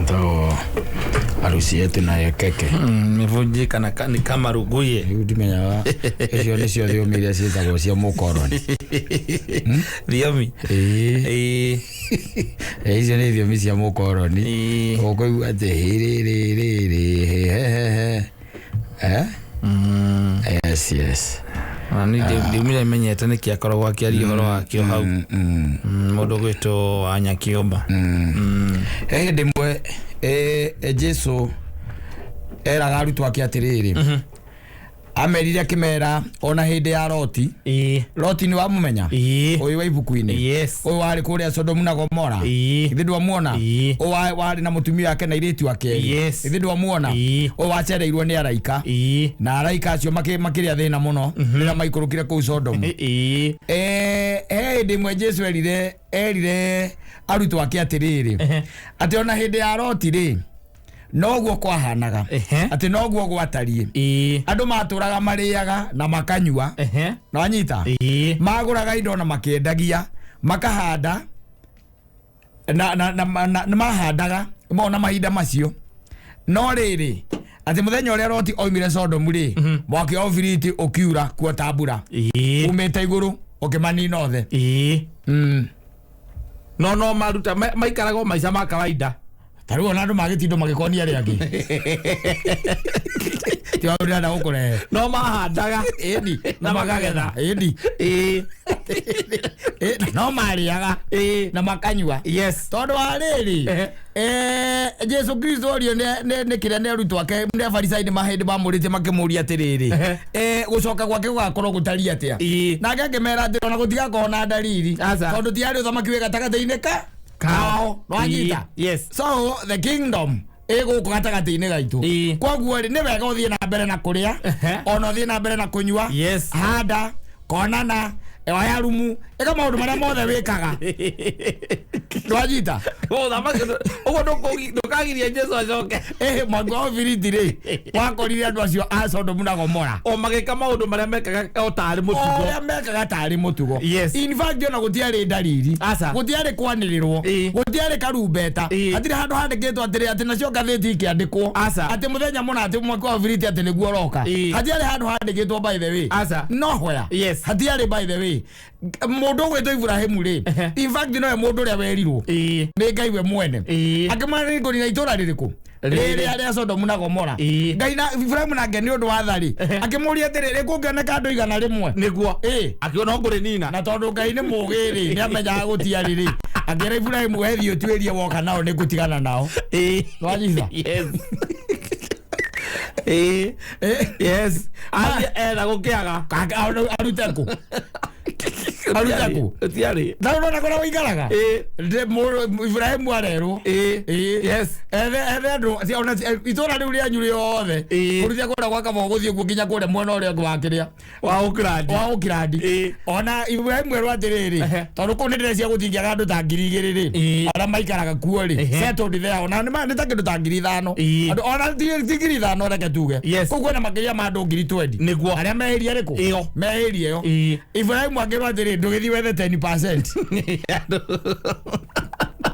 Ĩtagwo harusi yetu na ya keke. Imevunjika na ni kama ruguye. Rĩu ndimenyaga icio nĩcio thiomi iria ciĩtagwo cia mũkoroni. Thiomi. Ĩĩ. Ĩĩ. Icio nĩ thiomi cia mũkoroni. Ĩĩ. Ũkũigua atĩ hĩrĩrĩrĩrĩ hehehe. Eh? Yes, yes. Na ni ndiumire menyete nĩkĩ akoragwo akĩaria ũhoro wakĩo hau. Mũndũ gwĩtwo Wanya Kĩũmba. He hĩndĩ ĩmwe Jesu eraga arutwo ake atĩrĩrĩ, amerire akĩmera ona hĩndĩ ya Loti. Ĩĩ. Loti nĩ wamũmenya? Ĩĩ. Ũyũ wa ibuku-inĩ. Yes. Ũyũ warĩ kũrĩa Sodomu na Gomora. Ĩĩ. Githĩ ndwamuona? Ĩĩ. Ũyũ warĩ na mũtumia wake na airĩtu ake erĩ. Yes. Githĩ ndwamuona? Ĩĩ. Ũyũ wacereirwo nĩ araika. Ĩĩ. Na araika acio makĩrĩa thĩna mũno rĩrĩa maikũrũkire kũu Sodomu. Ĩĩ. He hĩndĩ ĩmwe Jesu erire arutwo ake atĩrĩrĩ, atĩ ona hĩndĩ ya Loti rĩ, noguo kwahanaga. Atĩ noguo gwatariĩ. Ĩĩ. Andũ matũraga marĩaga na makanyua. Na wanyita? Ĩĩ. Magũraga indo na makĩendagia, makahanda na mahandaga mona mahinda macio. No rĩrĩ, atĩ mũthenya ũrĩa Loti oimire Sodomu rĩ, mwaki wa ũbiriti ũkiura kuo ta mbura. Ĩĩ. Umĩte igũrũ ũkĩmanina othe. Ĩĩ. No maruta maikaraga o maica ma kawaida. Ta rĩu ona andũ magĩtindwo magĩkonia arĩa angĩ. Ti wa ũrĩa ndĩrenda gũkũrehe. No mahandaga. Ĩni. Na makagetha. Ĩni. Ĩĩ. No marĩaga. Ĩĩ. Na makanyua. Yes. Tondũ wa rĩrĩ, Ehe. Jesu Kristo orio nĩ kĩrĩa nĩ arutwo ake nĩ Afarisai nĩ mahĩndĩ mamũrĩtie makĩmũria atĩrĩrĩ, Ehe. Gũcoka gwake gũgakorwo gũtariĩ atĩa? Ĩĩ. Nake akĩmera atĩrĩ, ona gũtigakorwo na ndariri. Aca. Tondũ ti harĩ ũthamaki wĩ gatagatĩ-inĩ ka kao. Nĩwanyita? Ĩĩ. Yes. So the kingdom ĩ gũkũ gatagatĩ-inĩ gaitũ. Ĩĩ. Koguo rĩ, nĩ wega ũthiĩ na mbere na kũrĩa, Ehe. ona ũthiĩ na mbere na kũnyua, Yes. handa, konana, oya rumu, ĩka maũndũ marĩa mothe wĩkaga. Ndwanyita? Ũthamaki ũguo ndũkagiria Jesu acoke. Mwaki wa ũbiriti rĩ, wakorire andũ acio a Sodomu na Gomora. O magĩka maũndũ marĩa mekaga o tarĩ mũtugo. Ũrĩa mekaga tarĩ mũtugo. Yes. In fact ona gũtiarĩ ndariri. Aca. Gũtiarĩ kwanĩrĩrwo. Ĩĩ. Gũtiarĩ karumbeta. Ĩĩ. Hatirĩ handũ handĩkĩtwo atĩrĩ atĩ nacio ngathĩti ikĩandĩkwo. Aca. Atĩ mũthenya mũna atĩ mwaki wa ũbiriti atĩ nĩguo ũroka. Ĩĩ. Hatiarĩ handũ handĩkĩtwo by the way. Aca. Nowhere. Yes. Hatiarĩ by the way. Mũndũ ũgwĩtwo Ibrahimu rĩ, Ehe. in fact nowe mũndũ ũrĩa werirwo Ĩĩ. nĩ Ngai we mwene. Ĩĩ. Akĩmwĩra nĩ ngũnina itũũra rĩrĩkũ? Rĩrĩ. Rĩrĩa rĩa Sodomu na Gomora. Ĩĩ. Ngai na Ibrahimu nake nĩ ũndũ wa tha rĩ, Ehe. akĩmũria atĩrĩ, rĩ kũngĩoneka andũ 100? Nĩguo. Ĩĩ. Akiona no ngũrĩnina. Na tondũ Ngai nĩ mũũgĩ rĩ, nĩ amenyaga gũtiarĩ rĩ, akĩra Ibrahimu we thiĩ ũtuĩrie woka nao nĩ ngũtigana nao. Ĩĩ. Nĩwanyita? Yes. Ĩĩ. Yes. Athiĩ etha gũkĩaga. Arute kũ? Arute kũ? Gũtiarĩ. Na ũrona kũrĩa ũikaraga? Ĩĩ. Ibrahimu arerwo. Ĩĩ. Ĩĩ. Yes. Ethe andũ, ona itũũra rĩu rĩanyu rĩothe. Ĩĩ. Kũrutia kũrĩa gwa Kamau gũthiĩ kuo nginya kũrĩa mwena ũrĩa ũngĩ wa kĩrĩa. Wa Ũkirandi. Wa Ũkirandi. Ĩĩ. Ona Ibrahimu erwo atĩrĩrĩ, Ehe. tondũ kũu nĩ ndĩreciria gũtingĩaga andũ ta 2000 rĩ, Ĩĩ. arĩa maikaraga kuo rĩ, Ehe. settled there, ona nĩ ta kĩndũ ta 5000. Ĩĩ. Andũ ona ti 5000 reke tuge. Yes. Kũu kwĩna makĩria ma andũ 20,000. Nĩguo. Arĩa me area ĩrĩkũ? Ĩyo. Me area ĩyo. Ĩĩ. Ibrahimu akĩrwo atĩrĩ, ndũgĩthiĩ wethe 10%.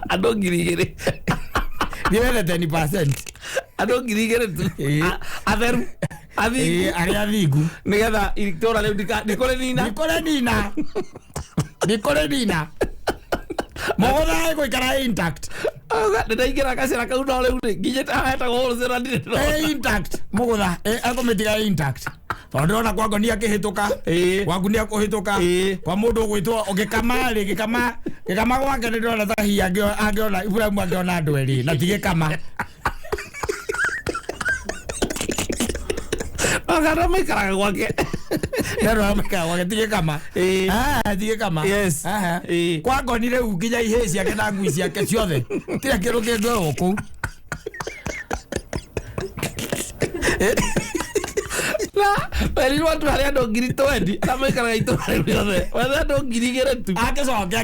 Andũ 2000. Thiĩ wethe 10%. Andũ 2000 tu. Ĩĩ. Atheru. Athingu. Ĩĩ, arĩa athingu. Nĩgetha itũũra rĩu ndikũrĩnina. Ndikũrĩnina. Ndikũrĩnina. Mũgũnda gũikara intact. Nĩndaingĩra gacĩra kau no rĩu rĩ, nginyĩte haha hetagwo wholesale ndirĩ ndĩrona. Intact. Mũgũnda, ekũmĩtiga intact. Tondũ ndĩrona kwa ngoni akĩhĩtũka. Ĩĩ. Gwaku nĩ akũhĩtũka. Ĩĩ. Kwa mũndũ ũgwĩtwo gĩkama rĩ, gĩkama gwake nĩ ndĩrona ta hihi angĩona Ibrahimu angĩona andũ erĩ na ti gĩkama. Agana maikaraga gwake. Nĩ andũ arĩa maikaraga gwake ti gĩkama. Ĩĩ. Ah, ti gĩkama. Yes. Aha. Ĩĩ. Kwa ngoni rĩu nginya ihĩĩ ciake na ngui ciake ciothe. Tirĩ kĩndũ kĩngĩoywo kũu. Na werirwo atĩ harĩ andũ 20,000 arĩa maikaraga itũũra rĩu rĩothe. Wethe andũ 2000 tu. Agĩcoke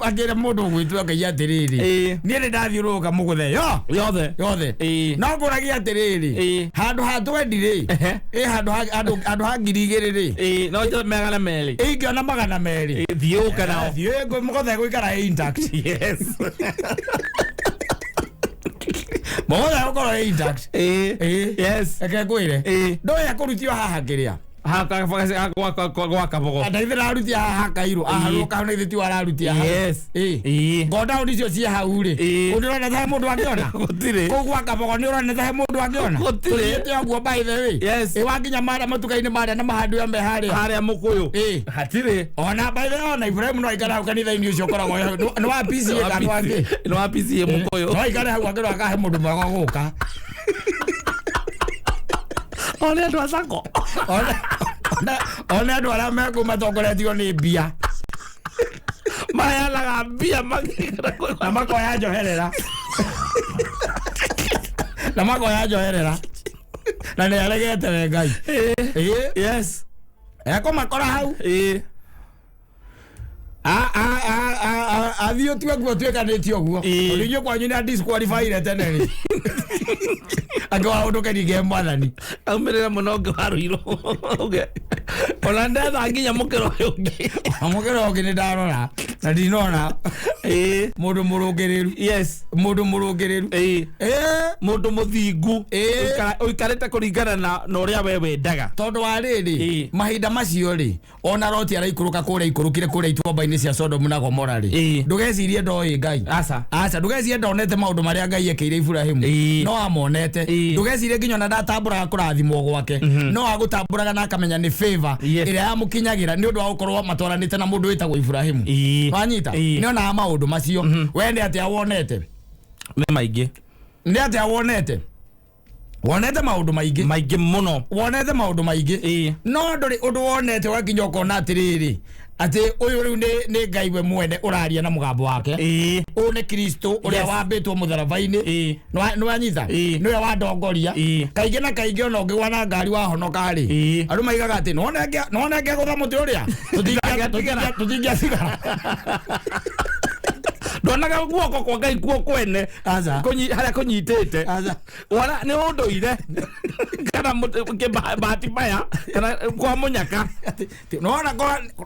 akĩre mũndũ ũgwĩtwo Ngai atĩrĩrĩ, Ĩĩ. niĩ nĩ ndathiũrũrũka mũgũthe yo Yothe. yothe. Ĩĩ. No ngũragia atĩrĩrĩ, Ĩĩ. handũ ha 20 rĩ, Ehe. ĩ handũ ha 2000 rĩ, Ĩĩ, no njĩra 200. ingĩona 200. Ĩĩ, thiĩ ũke nao. Thiĩ mũgũthe gũikara intact. Yes. Mũgũnda ũkorwo wĩ intact. Ĩĩ. Ĩĩ. Yes. Reke ngwĩre. Ĩĩ. Ndoya kũrutio haha kĩrĩa. Gwa kabogo. Ndaithe rarutia haha kairũ. Aharũka hau na ithe tiwe ararutia hau. Yes. Ĩĩ. Ĩĩ. Ngoda icio ciĩ hau rĩ. Ĩĩ. Ũndĩrona ta he mũndũ angĩona. Gũtirĩ. Kũu gwa kabogo nĩ ũrona ta he mũndũ angĩona. Gũtirĩ. Tũthiĩte ũguo by the way. Yes. Ĩ wakinya marĩa matuka-inĩ marĩa na mahandũ ya me harĩa. Harĩa mũkũyũ. Ĩĩ. Hatirĩ. Ona by the way ona Ibrahim no aikare hau kanitha-inĩ ũcio ũkoragwo wĩ hau. Nĩ wa PCA kana wa kĩ? Nĩ wa PCA mũkũyũ. No aikare hau akĩrwo akahe mũndũ mwega gũka. One andũ a sacco. One andũ arĩa mekũu matongoretio nĩ mbia. Maheanaga mbia magĩikara Na makoya njoherera. Na makoya njoherera. Na nĩ aregete we Ngai. Ĩĩ. Yes. Ekũmakora hau. Ĩĩ. Athiĩ ũtue guo ũtuĩkanĩtie ũguo. Ĩĩ. Tondũ inyuĩ kwanyu nĩ disqualify tene rĩ. Angĩwaga ndũkeringe mwathani. Aumĩrĩre mũno ũngĩ wa Ruiru. Ona ndetha nginya mũkĩra ũyũ ũngĩ. Mũkĩra ũngĩ nĩ ndarora na ndinona Ĩĩ. mũndũ mũrũngĩrĩru. Yes. Mũndũ mũrũngĩrĩru. Ĩĩ. Ĩĩ. Mũndũ mũthingu. Ĩĩ. Ũikarĩte kũringana na ũrĩa we wendaga. Tondũ wa rĩrĩ Ĩĩ. mahinda macio rĩ ona Loti araikũrũka kũrĩa ikũrũkire kũrĩa ituamba-inĩ cia Sodomu na Gomora rĩ Ĩĩ. ndũgecirie ndoĩ Ngai. Aca. Aca ndũgecirie ndonete maũndũ marĩa Ngai ekĩire Iburahĩmu. Ĩĩ. No amonete. Ĩĩ. Ndũgecirie nginya ona ndatambũraga kũrathimwo gwake. No agũtambũraga na akamenya nĩ favor Yes. ĩrĩa yamũkinyagĩra nĩ ũndũ wa gũkorwo matwaranĩte na mũndũ wĩtagwo Iburahĩmu. Ĩĩ. Wanyita? Ĩĩ. Nĩ onaga maũndũ macio. We nĩ atĩa wonete? Nĩ maingĩ. Nĩ atĩa wonete? Wonete maũndũ maingĩ. Maingĩ mũno. Wonete maũndũ maingĩ. Ĩĩ. No ndũrĩ ũndũ wonete ũgakinya ũkona atĩrĩrĩ atĩ ũyũ rĩu nĩ Ngai we mwene ũraria na mũgambo wake. Ĩĩ. Ũyũ nĩ Kristo ũrĩa Yes. wambĩtwo mũtharaba-inĩ. Ĩĩ. Nĩwanyita? Ĩĩ. Nĩwe wandongoria. Ĩĩ. Kaingĩ na kaingĩ ona ũngĩgwa na ngari wahonoka rĩ Ĩĩ. andũ maigaga atĩ nĩwona ngĩgũtha mũtĩ ũrĩa tũtingĩatigara. Ndonaga guoko kwa Ngai kuo kwene. Aca. Harĩa kũnyitĩte. Aca. Wala nĩ ũndũire kana bahati mbaya kana kwa mũnyaka. Nĩwona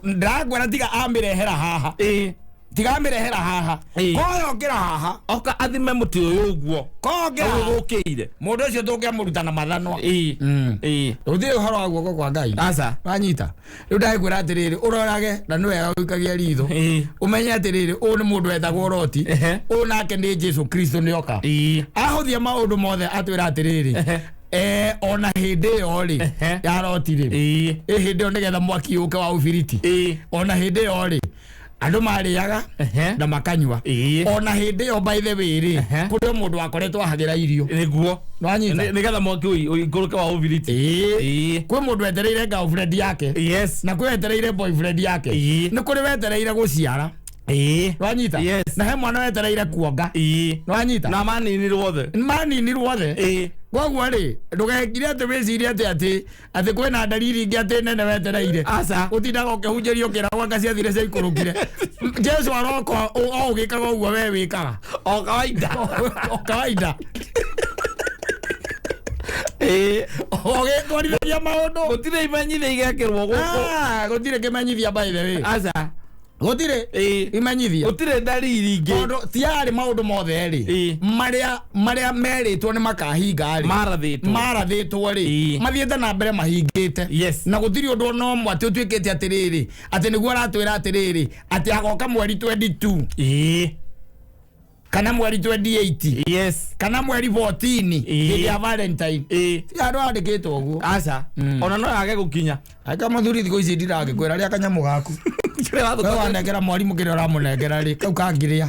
ndĩrakwĩra tiga amĩrehera haha. Ĩĩ. Tiga amĩrehera haha. Ĩĩ. Koyokĩra haha. Oka athime mũtĩ ũyũ ũguo. Koyokĩra haha. Ũgũkĩire. Mũndũ ũcio tũngĩamũruta na mathanwa. Ĩĩ. Ĩĩ. Gũtirĩ ũhoro wa guoko kwa Ngai. Aca. Wanyita? Rĩu ndagĩkwĩra atĩrĩrĩ ũrorage na nĩ wega gũikagia ritho. Ĩĩ. Ũmenye atĩrĩrĩ ũyũ nĩ mũndũ wetagwo Loti. Ehe. Ũyũ nake nĩ Jesu Kristo nĩoka. Ĩĩ. Ahũthia maũndũ mothe atwĩra atĩrĩrĩ ona hĩndĩ ĩyo rĩ Ehe. ya Loti rĩ Ĩĩ. ĩ hĩndĩ ĩyo nĩgetha mwaki ũke wa ũbiriti. Ĩĩ. Ona hĩndĩ ĩyo rĩ andũ marĩaga Ehe. na makanyua. Ĩĩ. Ona hĩndĩ ĩyo by the way rĩ Ehe. kũrĩ o mũndũ wakoretwo ahagĩra irio. Nĩguo. Nĩwanyita? Nĩgetha mwaki ũikũrũke wa ũbiriti. Ĩĩ. Ĩĩ. Kwĩ mũndũ wetereire girlfriend yake. Yes. Na kwĩ wetereire boyfriend yake. Ĩĩ. Nĩ kũrĩ wetereire gũciara. Ĩĩ. Nĩwanyita? Yes. Na he mwana wetereire kuonga. Ĩĩ. Nĩwanyita? Na maninirwo othe. Maninirwo othe. Ĩĩ. Koguo rĩ ndũgekire atĩ wĩcirie atĩ atĩ kwĩna ndariri ingĩ atĩ nene wetereire. Aca. Ũtindaga ũkĩhunjĩrio ũkĩragwo anga ciathire ciaikũrũkire. Jesu aroka o ũgĩkaga ũguo we wĩkaga. O kawaida. O kawaida. Ĩĩ. Ũgĩtwarithagia maũndũ. Gũtirĩ imenyithia igekĩrwo gũkũ. Gũtirĩ kĩmenyithia by the way. Aca. Gũtirĩ Ĩĩ. imenyithia. Gũtirĩ ndariri ingĩ. Tondũ tiarĩ maũndũ mothe rĩ Ĩĩ. marĩa merĩtwo nĩ makahinga rĩ Marathĩtwo. marathĩtwo rĩ Ĩĩ. mathiĩte na mbere mahingĩte. Yes. Na gũtirĩ ũndũ ona ũmwe atĩ ũtuĩkĩte atĩrĩrĩ atĩ nĩguo aratwĩra atĩrĩrĩ atĩ agoka mweri 22 Ĩĩ. kana mweri 28 Yes. kana mweri 14 Ĩĩ. hĩndĩ ya Valentine. Ĩĩ. Ti andũ andĩkĩtwo ũguo. Aca. Ona no yage gũkinya. Aka mũthuri thikũ ici ndiragĩkwĩra rĩa kanyamũ gaku. Kĩrĩa We wathũka. wanengera mwarimũ kĩrĩa ũramũnengera rĩ kau kangĩrĩa.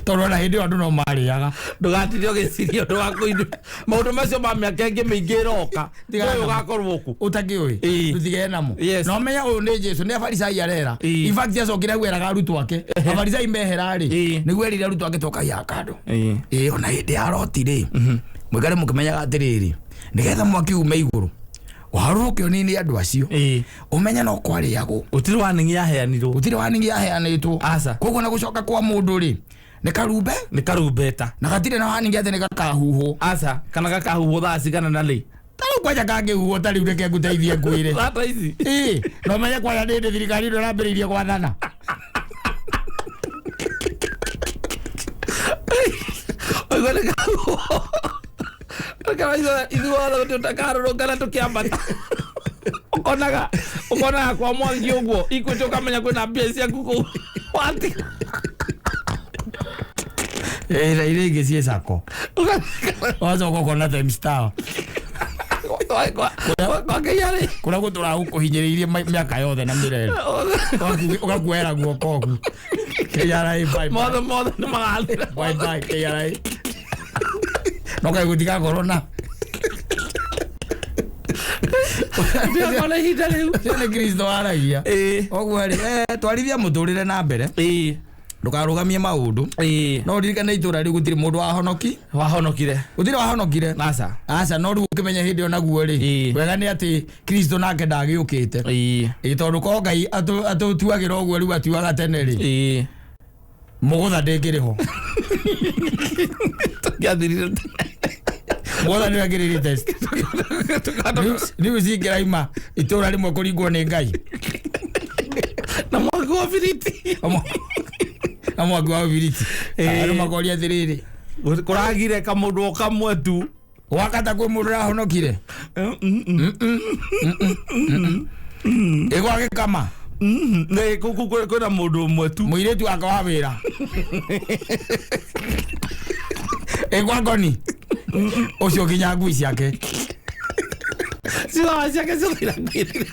Tondũ ona hĩndĩ ĩyo andũ no marĩaga. Ndũgatinde ũgĩciria ũndũ wa kũindu. Maũndũ macio ma mĩaka ĩngĩ mĩingĩ ĩroka. Tigana Ũyũ namo. ũgakorwo kũ. Ũtakĩũĩ Ĩĩ. tũtigee namo. Yes. Na ũmenye ũyũ nĩ Jesu nĩ abarisai arera. Ĩĩ. In fact acokire hau eraga arutwo ake. Abarisai mehera rĩ Ĩĩ. nĩguo erire arutwo ake tokai haha kando. Ĩĩ. Ĩĩ ona hĩndĩ ya Loti rĩ mũikare mũkĩmenyaga atĩrĩrĩ nĩgetha mwaki ume igũrũ ũharũrũke ũnine andũ acio. Ĩĩ. Ũmenye no kwarĩagwo. Gũtirĩ warning yaheanirwo. Gũtirĩ warning yaheanĩtwo. Aca. Koguo na gũcoka kwa mũndũ rĩ nĩ karumbe Nĩ karumbeta. na gatirĩ na warning atĩ nĩ gakahuhwo. Aca. Kana gakahuhwo thaa cigana na rĩ. Ta rĩu kwanja kangĩhuhwo ta rĩu reke ngũteithie ngwĩre. Thaa ici. Ĩĩ na ũmenye kwanja nĩ hĩndĩ thirikari ĩno ĩrambĩrĩirie gwathana. Ũkaigua nĩ kaguo ithuothe tũtakarũrũngana tũkĩambata ũkonaga ũkonaga kwa mwangi ũguo Equity ũkamenya kwĩna mbia ciaku kũu watiga. Na iria ingĩ ciĩ sako wacoka ũkona Times Tower kwa KRA kũrĩa gũtũraga gũkũhinyĩrĩirie mĩaka yothe na mĩrere ũgakuoera guoko ũguo KRA bye bye. Mothe mothe nĩ magathira. Bye bye KRA no kaĩ gũtigakorwo na Ndiakona ihinda rĩu. Ũcio nĩ Kristo waragia. Ũguo rĩ twarithia mũtũrĩre na mbere ndũkarũgamie maũndũ no ũririkane itũra rĩu gũtirĩ mũndũ wahonoki wahonokire gũtirĩ wahonokire aca aca no rĩu ũkĩmenya hĩndĩ ĩyo naguo rĩ wega nĩ atĩ Kristo nake ndagĩũkĩte ĩ tondũ ko Ngai atũtuagĩra ũguo rĩu atuaga tene rĩ mũgũtha ndĩngĩrĩ ho tũngĩathirire mũgũtha nĩwe angĩrĩ test rĩu cingĩraima itũra rĩmwe kũringwo nĩ Ngai na mwaki wa biriti na mwaki wa biriti andũ makoria atĩrĩrĩ kũragire kamũndũ o kamwe tu wakata kwĩ mũndũ ũrahonokire ĩgwa gĩkama nĩ kwĩna mũndũ ũmwe tu mũirĩtu wake wa wĩra ĩgwa ngoni ũcio nginya ngui ciake ciothe ciake ciothe irakuire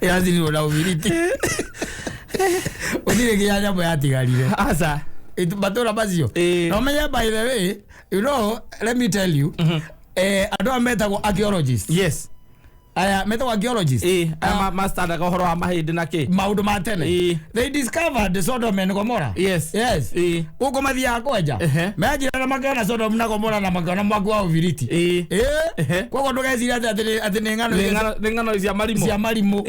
iracinirwo na ũbiriti ũthire nginya nyamũ yatigarire aca matũra macio no menye by the way you know let me tell you andũ aya metagwo archaeologists yes aya metagwo archaeologists aya mastandaga ũhoro wa mahĩndĩ na kĩ maũndũ ma tene they discovered Sodom and Gomorrah yes yes gũkũ mathiaga kwenja menjire na makĩona Sodom na Gomorrah na makĩona mwaki wa ũbiriti koguo ndũgeciria atĩ nĩ ng'ano nĩ ng'ano cia marimũ cia marimũ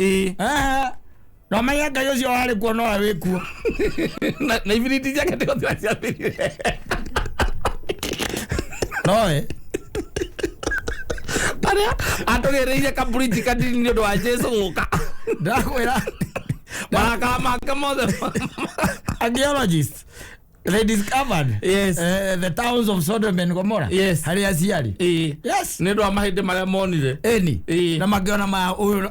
no menye Ngai ũcio warĩ kuo no we wĩ kuo na ibiriti ciake nĩgũthira ciathirire nowe arĩa atũgĩrĩire kabũrinji kanini nĩ ũndũ wa Jesu gũka ndakwĩra marakara make mothe archaeologists they discovered yes the towns of Sodom and Gomorrah yes harĩa ciarĩ yes nĩ ũndũ wa mahĩndĩ marĩa monire ĩni na makĩona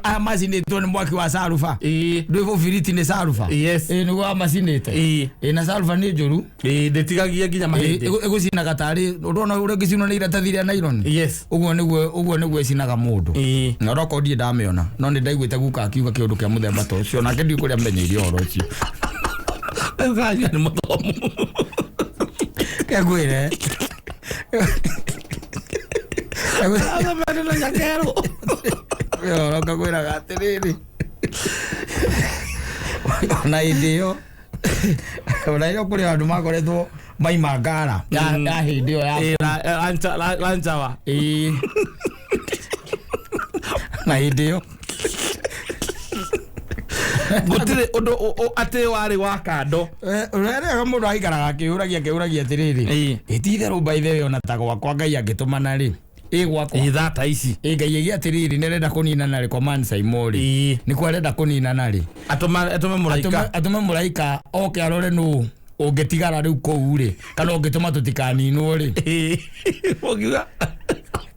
aya macinĩtwo nĩ mwaki wa saruba ndwĩ ũbiriti nĩ saruba yes nĩguo wamacinĩte na saruba nĩ njũru ndĩtigagia nginya mahĩndĩ ĩgũcinaga tarĩ ũrona ũrĩa ũngĩcinwo nĩ iratathi rĩa nylon yes ũguo nĩguo ĩcinaga mũndũ na onokorwo ndirĩ ndamĩona no nĩ ndaiguĩte guka akiuga kĩũndũ kĩa mũthemba ta ũcio nake ndiũĩ kũrĩa amenyeire ũhoro ũcio Kanya nĩ mũthomu kengwĩre athomete na nyakerũ ũhoro ngakwĩraga atĩrĩrĩ ona hĩndĩ ĩyo ona ĩyo kũrĩ andũ makoretwo maima ngara ya hĩndĩ ĩyo ya lanchawa na hĩndĩ ĩyo gũtirĩ ũndũ atĩ warĩ wa kando ũrĩa mũndũ aikaraga akĩũragia akĩũragia atĩrĩrĩ ĩti itherũ by the way ona ta gwakwa Ngai angĩtũmana rĩ ĩ gwakwa ithaa ta ici ĩ Ngai ĩgĩ atĩrĩrĩ nĩarenda kũninana rĩ kwa Man Saimo rĩ nĩkuo arenda kũninana rĩ atũme mũraika atũme mũraika oke arore nũ ũngĩtigara rĩu kũu rĩ kana ũngĩtũma tũtikaninwo rĩ ũngiuga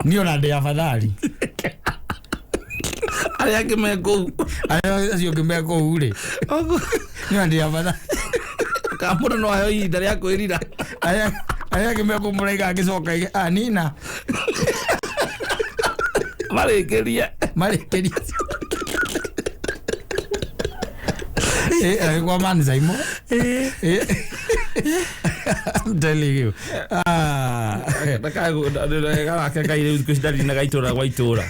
niĩ ona ndĩ afadhali arĩa angĩ me kũu arĩa acio angĩ me kũu rĩ niĩ ona ndĩ afadhali kana mũndũ no aheo ihinda rĩa kwĩrira arĩa angĩ me kũu mũraika angĩcoka aige anina marĩkĩrie marĩkĩrie kwa Man Saimo I'm telling you garake Ngai rĩu thikũ ici ndarinaga itũra gwa itũra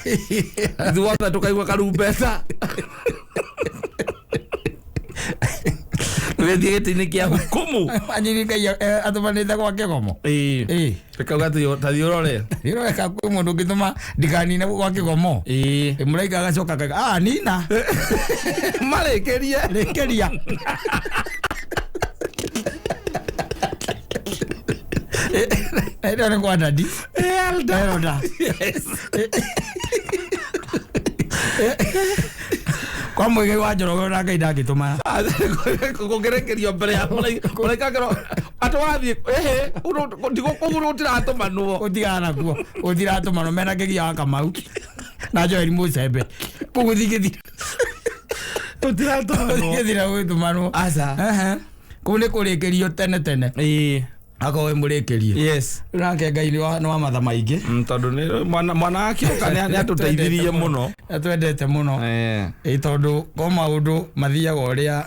ithuothe tũkaigua karumbeta tũgĩthiĩ gĩtĩ-inĩ kĩa hukumu anyini Ngai atũmanĩte gwa kĩgomo rĩkauga tathiĩ ũrore thiĩ ka kwĩ mũndũ ũngĩtũma ndikanine gwa kĩgomo mũraika agacoka akauga nina marĩkĩrie rĩkĩria ĩyo nĩ kwa dadi Elda Yes. Kwa Muigai wa Njoroge ona Ngai ndangĩtũma. Kũgerekerio mbere ya mũraika kero atĩ wathiĩ ehe ndigũkũgũrũ gũtiratũmanwo. Gũtigana nakuo gũtiratũmanwo mena Kĩgia wa Kamau na Joel Mũcembe kũu gũthingĩthira. Gũtiratũmanwo. Gũthingĩthira gwĩtũmanwo. Aca. Ehe. Kũu nĩ kũrĩkĩrio tene tene. Ĩĩ. Akorwo wĩ mũrĩkĩrie. Yes. Nake Ngai nĩ wa matha maingĩ. Tondũ nĩ mwana akĩũka nĩ atũteithirie mũno. Atwendete mũno. Eh. Ĩ tondũ ko maũndũ mathiaga ũrĩa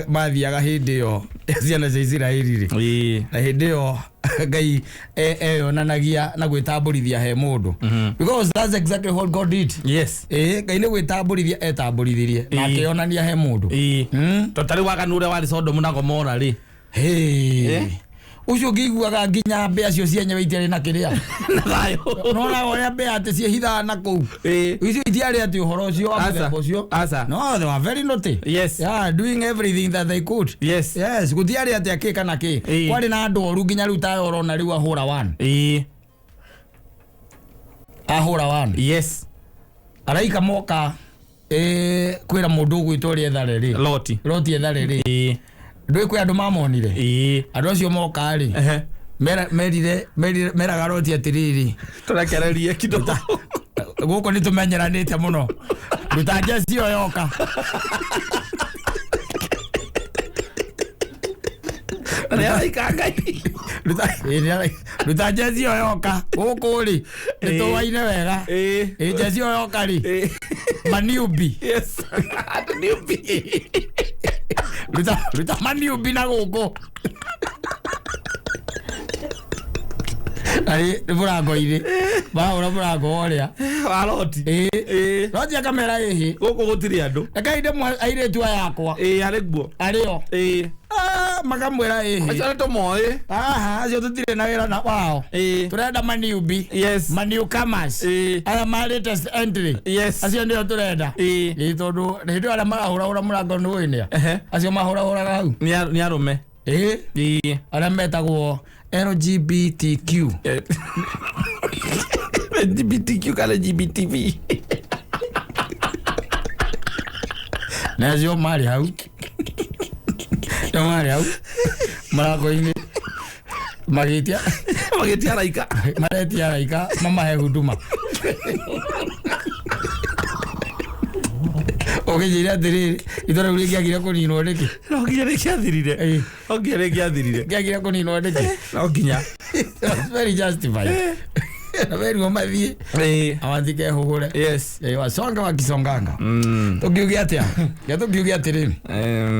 mathiaga hĩndĩ ĩyo ya ciana cia Isiraeli rĩ. Ĩĩ. Na hĩndĩ ĩyo Ngai eyonanagia na gwĩtambũrithia he mũndũ. Because that's exactly what God did. Yes. Ĩ Ngai nĩ gwĩtambũrithia etambũrithirie na Ĩĩ. akĩonania he mũndũ. Ĩĩ. Mm. Tondũ tarĩu waganu ũrĩa warĩ Sodomu na Gomora rĩ. Hey. Eh? Ũcio ngĩiguaga nginya mbĩa cio cienyewe itiarĩ na kĩrĩa. Na thayũ. Nona ũrĩa mbĩa atĩ ciĩhithaga na kũu. Ĩĩ. Icio itiarĩ atĩ ũhoro ũcio wa Aca. mũthemba ũcio. Aca. No, they were very naughty. Yes. Yeah, doing everything that they could. Yes. Yes, gũtiarĩ atĩ akĩ kana kĩ. Ĩĩ. Kwarĩ na andũ oru nginya rĩu tayo ũrona rĩu ahũra one. Ĩĩ. Ahũra one. Yes. Araika moka kwĩra mũndũ ũgwĩtwo ũrĩa ethare rĩ. Loti. Loti ethare rĩ. Ĩĩ. Ndũĩ kwĩ andũ mamonire. Ĩĩ. Andũ acio moka rĩ. Ehe. Merire meraga Loti atĩrĩrĩ. Tũrekererie kidogo. Gũkũ nĩ tũmenyeranĩte mũno. Ruta njeci ĩyo yoka. Na nĩ araika Ngai. Ruta njeci ĩyo yoka. Gũkũ rĩ nĩ tũwaine wega. Ĩĩ. Ĩ njeci ĩyo yoka rĩ. Ĩĩ. Maniubi. Yes. Andũ nĩ ũmbi. Ruta maniubi na gũkũ. Arĩ nĩ mũrango-inĩ. Mahũra mũrango ũrĩa. Wa Loti. Ĩĩ. Ĩĩ. Loti akamera ĩhĩ. Gũkũ gũtirĩ andũ. Rekei ndĩmũhe airĩtu aya akwa. Ĩĩ arĩ guo. Arĩo. Ĩĩ. Makamwĩra ĩhĩ. Acio nĩ tũmoĩ. Aha, acio tũtirĩ na wĩra na wao. Ĩĩ. Tũrenda maniubi. Yes. Maniukamas. Ĩĩ. Aya ma latest entry. Yes. Acio nĩo tũrenda. Ĩĩ. Ĩĩ tondũ hĩndĩ ĩyo arĩa marahũrahũra mũrango nĩ ũĩ nĩa. Ehe. Acio mahũrahũraga hau. Nĩ arũme. Ĩĩ. Ĩĩ. Arĩa metagwo LGBTQ. LGBTQ kana GBTV. Na acio marĩ hau. Nĩo marĩ hau. Mũrango-inĩ. Magĩtia. Magĩtia araika. Maretia araika mamahe huduma. Ũkĩnjĩra atĩrĩrĩ, itũra rĩu rĩngĩagire kũninwo nĩkĩ? No nginya rĩngĩathirire. Ĩĩ. No nginya rĩngĩathirire. Rĩngĩagire kũninwo nĩkĩ? No nginya. It was very justified. Na merirwo mathiĩ Ĩĩ. amatikehũgũre. Yes. Ĩĩ, wasonga wakisonganga. Tũngiuge atĩa? Reke tũngiuge atĩrĩrĩ.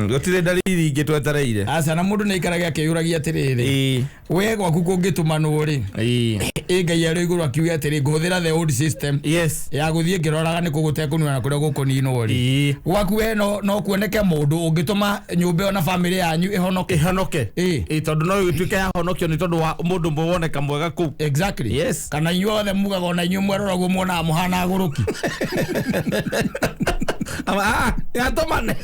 Gũtirĩ dalili ingĩ twetereire. Aca na mũndũ nĩ aikarage akĩyũragia atĩrĩrĩ. Ĩĩ. We gwaku kũngĩtũmanwo rĩ. Ĩĩ. Ĩ Ngai arĩ igũrũ akiuge atĩrĩ ngũhũthĩra the old system. Yes. Ya gũthiĩ ngĩroraga nĩ kũ gũtekũnina na kũrĩa gũkũninwo rĩ. Ĩĩ. Gwaku we no kuoneke mũndũ ũngĩtũma nyũmba ĩyo na bamĩrĩ yanyu ĩhonoke. Ĩhonoke. Ĩĩ. Ĩĩ tondũ no ĩtuĩke yahonokio nĩ tondũ wa mũndũ ũmwe woneka mwega kũu. Exactly. Yes. Kana inyuĩ othe mugaga ona inyuĩ mwerora ũguo muonaga mũhana agũrũki. Atũmane.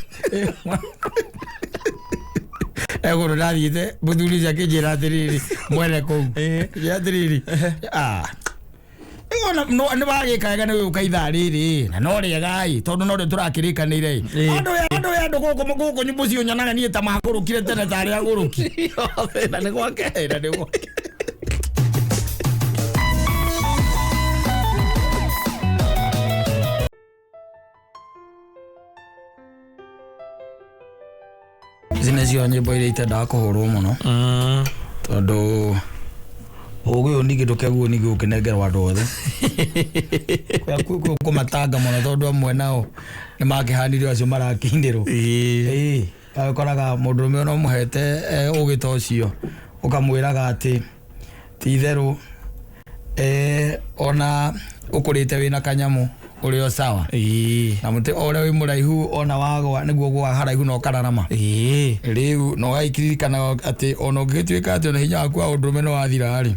Egũrũ ndathiĩte mũthuri ũcio akĩnjĩra atĩrĩrĩ mwene kũu. Akĩnjĩra atĩrĩrĩ nĩ wagĩka wega nĩ gũka ithaa rĩrĩ na no rĩega ĩ tondũ no rĩo tũrakĩrĩkanĩire ĩ. Andũ gũkũ mũciĩ nyonaga niĩ ta magũrũkire tene tarĩ agũrũki. Na nĩ gwake. Na nĩ gwake. Ici nĩcio nyĩmbo iria itendaga kũhũrwo mũno tondũ ũgĩ ũyũ ningĩ ndũkeguo ningĩ ũkĩnengerwo andũ othe. Kũmatanga mũno tondũ amwe nao nĩ makĩhanire acio marakĩinĩrwo. Ĩĩ. Ĩĩ, ũkoraga mũndũrũme ona ũmũhete ũgĩ ta ũcio ũkamwĩraga atĩ ti itherũ ona ũkũrĩte wĩna kanyamũ ũrĩ o sawa. Ĩĩ. Na mũtĩ o ũrĩa wĩ mũraihu ona wagwa nĩguo ũgũaga haraihu na ũkararama. Ĩĩ. Rĩu na ũgakĩririkana atĩ ona ũngĩgĩtuĩka atĩ ona hinya waku wa ũndũrũme nĩ wathira rĩ.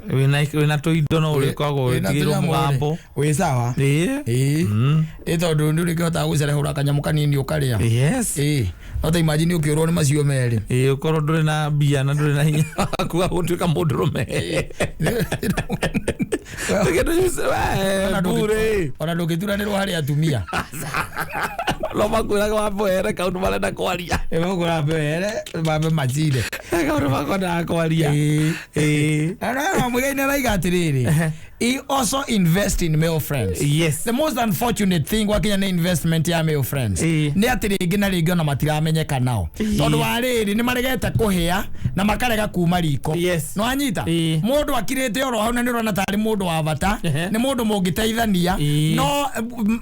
Wĩna tũindo no ũrĩkoragwo wĩtigĩrwo mũgambo. Wĩ sawa. Ĩĩ. Ĩĩ. Ĩ tondũ nĩ ũrĩkĩhotaga gũcerehũra kanyamũ kanini ũkarĩa. Yes. Ĩĩ. No ta imagine ũkĩũrwo nĩ macio merĩ. Ĩĩ ũkorwo ndũrĩ na mbia na ndũrĩ na hinya waku wa gũtuĩka mũndũrũme. Kĩndũ bure. Ona ndũngĩturanĩrwo harĩ atumia. No makwĩraga wambe kaũndũ marenda kwaria. Ĩgũkũra mbere mambe macire. Kaũndũ makwendaga kwaria. Ĩĩ. Mũigai nĩ araiga atĩrĩrĩ, he also invest in male friends. Yes. The most unfortunate thing gwakinya nĩ investment ya male friends Ĩĩ. nĩ atĩ rĩngĩ na rĩngĩ ona matiramenyeka nao, tondũ wa rĩrĩ nĩ maregete kũhĩa na makarega kuma riko. Yes. No anyita Ĩĩ. mũndũ akirĩte oro hau na nĩ ũrona tarĩ mũndũ wa bata, nĩ mũndũ mũngĩteithania, Ĩĩ. no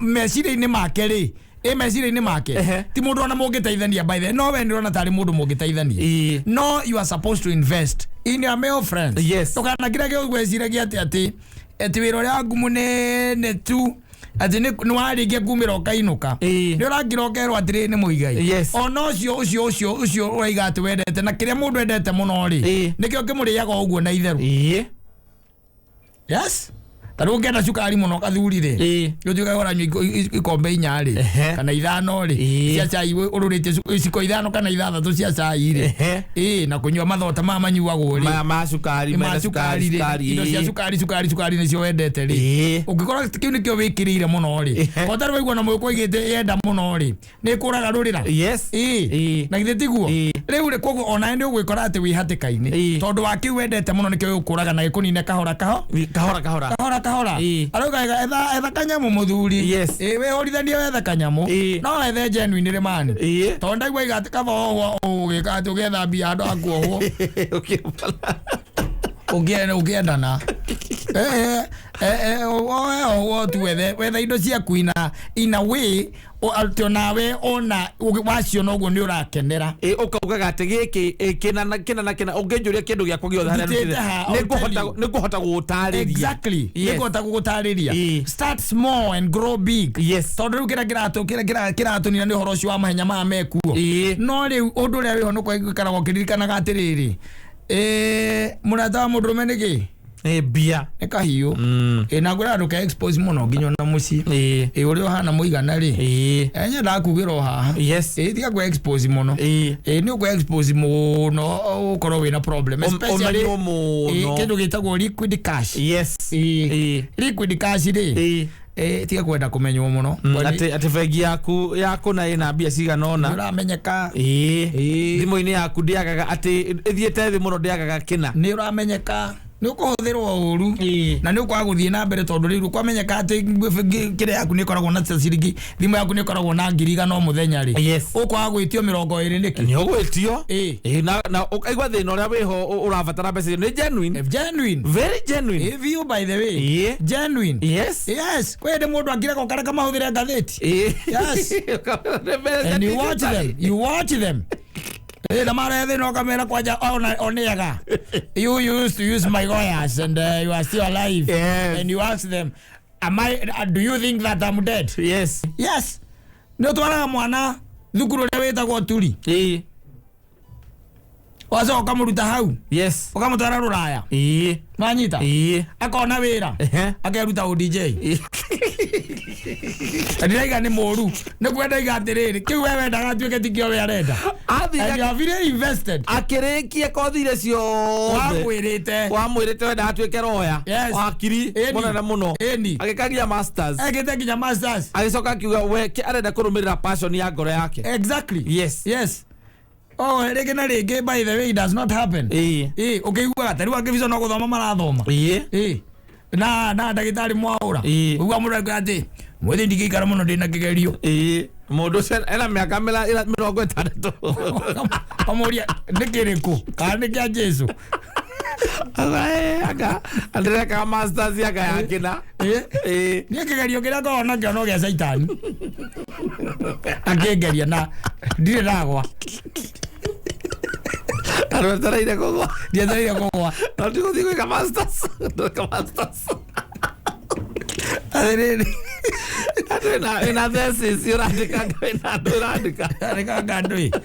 meciria-inĩ make rĩ, ĩ meciria-inĩ make ti mũndũ ona mũngĩteithania by the way, no we nĩ ũrona tarĩ mũndũ mũngĩteithania. Ĩĩ. No you are supposed to invest in your male friends. Yes. Ndũkanakirage ũgwĩciragia atĩ atĩ wĩra ũrĩa waku mũnene tu atĩ nĩ warĩkia kumĩra ũkainũka. Ĩĩ. Nĩ ũrakira ũkerwo atĩrĩrĩ nĩ mũigai. Yes. Ona ũcio ũcio ũcio ũcio ũraiga atĩ wendete na kĩrĩa mũndũ endete mũno rĩ, Ĩĩ. nĩkĩo kĩmũrĩaga ũguo na itherũ. Ĩĩ. Yes, ta rĩu ũngĩenda cukari mũno kathuri rĩ, Ĩĩ. ũtuĩke ũranyua ikombe 4 rĩ, kana 5 rĩ, cia cai ũrũrĩtie iciko 5 kana 6 cia cai rĩ. Ĩĩ, na kũnyua mathota maya manyuagwo rĩ, ma cukari, ma mena cukari rĩ, indo cia cukari. cukari cukari cukari nĩcio wendete rĩ, ũngĩkorwo kĩu nĩkĩo wĩkĩrĩire mũno rĩ, kotarĩ waigua na mũgĩkũ aigĩte yenda mũno rĩ, nĩ ĩkũraga rũrĩra. Yes. Ĩĩ. Ĩĩ. Na githĩ tiguo? Ĩĩ. Rĩu rĩ, koguo onawe nĩ ũgwĩkora atĩ wĩ hatĩka-inĩ, tondũ wa kĩu wendete mũno nĩkĩo gĩgũkũraga na gĩkũnine kahora kahora. Kahora kahora. Kahora kahora. Ĩĩ. Arauga etha kanyamũ mũthuri. Yes. Ĩĩ, wĩhũrithanie wethe kanyamũ. Ĩĩ. No wethe genuine rĩ mani. Ĩĩ. Tondũ ndaigua iga atĩ kaba wohwo ũgĩka atĩ ũgĩetha mbia handũ ha kuohwo. Ũngĩendana oe ohwo tu wethe indo ciaku ina way atĩ onawe ona waciona ũguo nĩ ũrakenera. Ĩ, ũkaugaga atĩ gĩkĩ kĩna na kĩna na kĩna, ũngĩnjũria kĩndũ gĩakwa gĩothe harĩa Ndutĩte ndutĩte, ha, I'll tell you. nĩngũhota gũgũtarĩria. Exactly. Yes. Nĩngũhota gũgũtarĩria. Ĩĩ. Start small and grow big. Yes. Tondũ rĩu kĩrĩa kĩratũnina nĩ ũhoro ũcio wa mahenya maya mekuo. Ĩĩ. No rĩu ũndũ ũrĩa wĩho nĩ gũikaraga ũkĩririkanaga atĩrĩrĩ, mũrata wa mũndũrũme nĩ kĩ? Ĩ, mbia. Nĩ kahiũ. Ĩ, na ngwĩra ndũke expose mũno nginya ona mũciĩ. Ĩĩ. Ĩ, ũrĩa ũhana mũigana rĩ, Ĩĩ. nyendaga kugĩra o haha. Yes. Ĩ, tiga kũ expose mũno. Ĩĩ. Ĩ, nĩ ũkũ expose mũno ũkorwo wĩna problem, especially ũmenywo mũno. ĩ, kĩndũ gĩtagwo liquid cash. Yes. Ĩ. Ĩĩ. Liquid cash rĩ, Ĩĩ. ĩ, tiga kwenda kũmenywo mũno. Atĩ bengi yaku yakũna ĩna mbia cigana ũna. Nĩ ũramenyeka. Ĩĩ. Ĩĩ. Thimũ-inĩ yaku ndĩagaga atĩ ĩthiĩte thĩ mũno ndĩagaga kĩna. Nĩ ũramenyeka, nĩ ũkũhũthĩrwo ũru. Ĩĩ. Na nĩ ũkwaga gũthiĩ na mbere tondũ rĩu kwamenyeka atĩ kĩrĩa yaku nĩ ĩkoragwo na ciringi, thimũ yaku nĩ ĩkoragwo na 100,000 o mũthenya rĩ, Yes. ũkwaga gwĩtio 20 nĩkĩ? Nĩ ũgwĩtio. Ĩĩ. Ĩĩ, na ũkaigua thĩna ũrĩa wĩho ũrabatara mbeca icio nĩ genuine. Genuine. Very genuine. If you by the way. Ĩĩ. Genuine. Yes. Yes, kwĩ hĩndĩ mũndũ akiraga ũkareka mahũthĩre ngathĩti. Ĩĩ. Yes. And you watch them, you watch them. Eh, na mara thĩna ũkamera kwanja ona oneaga. You used to use my lawyers and you are still alive. Yes. And you ask them, am I do you think that I'm dead? Yes. Yes. Nĩ ũtwaraga mwana thukuru ũrĩa wĩtagwo turi. Ĩĩ. Wacoka ũkamũruta hau. Yes. Ũkamũtwara rũraya. Ĩĩ. Wanyita? Ĩĩ. Akona wĩra. Ehe. Akeruta ũ DJ. Na ndiraiga nĩ mũru. Nĩ kwenda iga atĩrĩrĩ, kĩu we wendaga atuĩke tikĩo we arenda. Athiĩ And you are very invested. akĩrĩkia kothi iria ciothe Wakwĩrĩte. wamwĩrĩte wenda atuĩke roya Yes. wakiri Ĩni. mũnene mũno, Ĩni. agĩkagia masters, Ekĩte nginya masters. agĩcoka akiuga we arenda kũrũmĩrĩra passion ya ngoro yake. Exactly. Yes. Yes. Oh, rĩngĩ na rĩngĩ by the way it does not happen. Ĩĩ. Ĩĩ, ũkĩiguaga ta rĩu angĩ no gũthoma marathoma. Ĩĩ. Ĩĩ. Na ndagĩtarĩ mwaũra. Ĩĩ. Ũguo mũndũ akiuga atĩ mwĩthĩ ndingĩikara mũno ndĩna kĩgerio. Ĩĩ, mũndũ ũcio ena mĩaka 60. Kamũria nĩ kĩrĩkũ? Kana nĩ kĩa Jesu? Anga andĩrekaga masters anga ya kĩna. Ĩĩ. Ĩĩ. Niĩ kĩgerio kĩrĩa ngoragwo nakĩo no gĩa caitani. Akĩngeria na ndirĩ ndagwa. Andũ etereire kũgwa. Ndietereire kũgwa. No ndigũthiĩ gwĩka masters, ndĩreka masters. Atĩrĩrĩ. Andũ wĩna thesis ũrandĩka, wĩna andũ ũrandĩka. Andĩkanga andũ ĩ.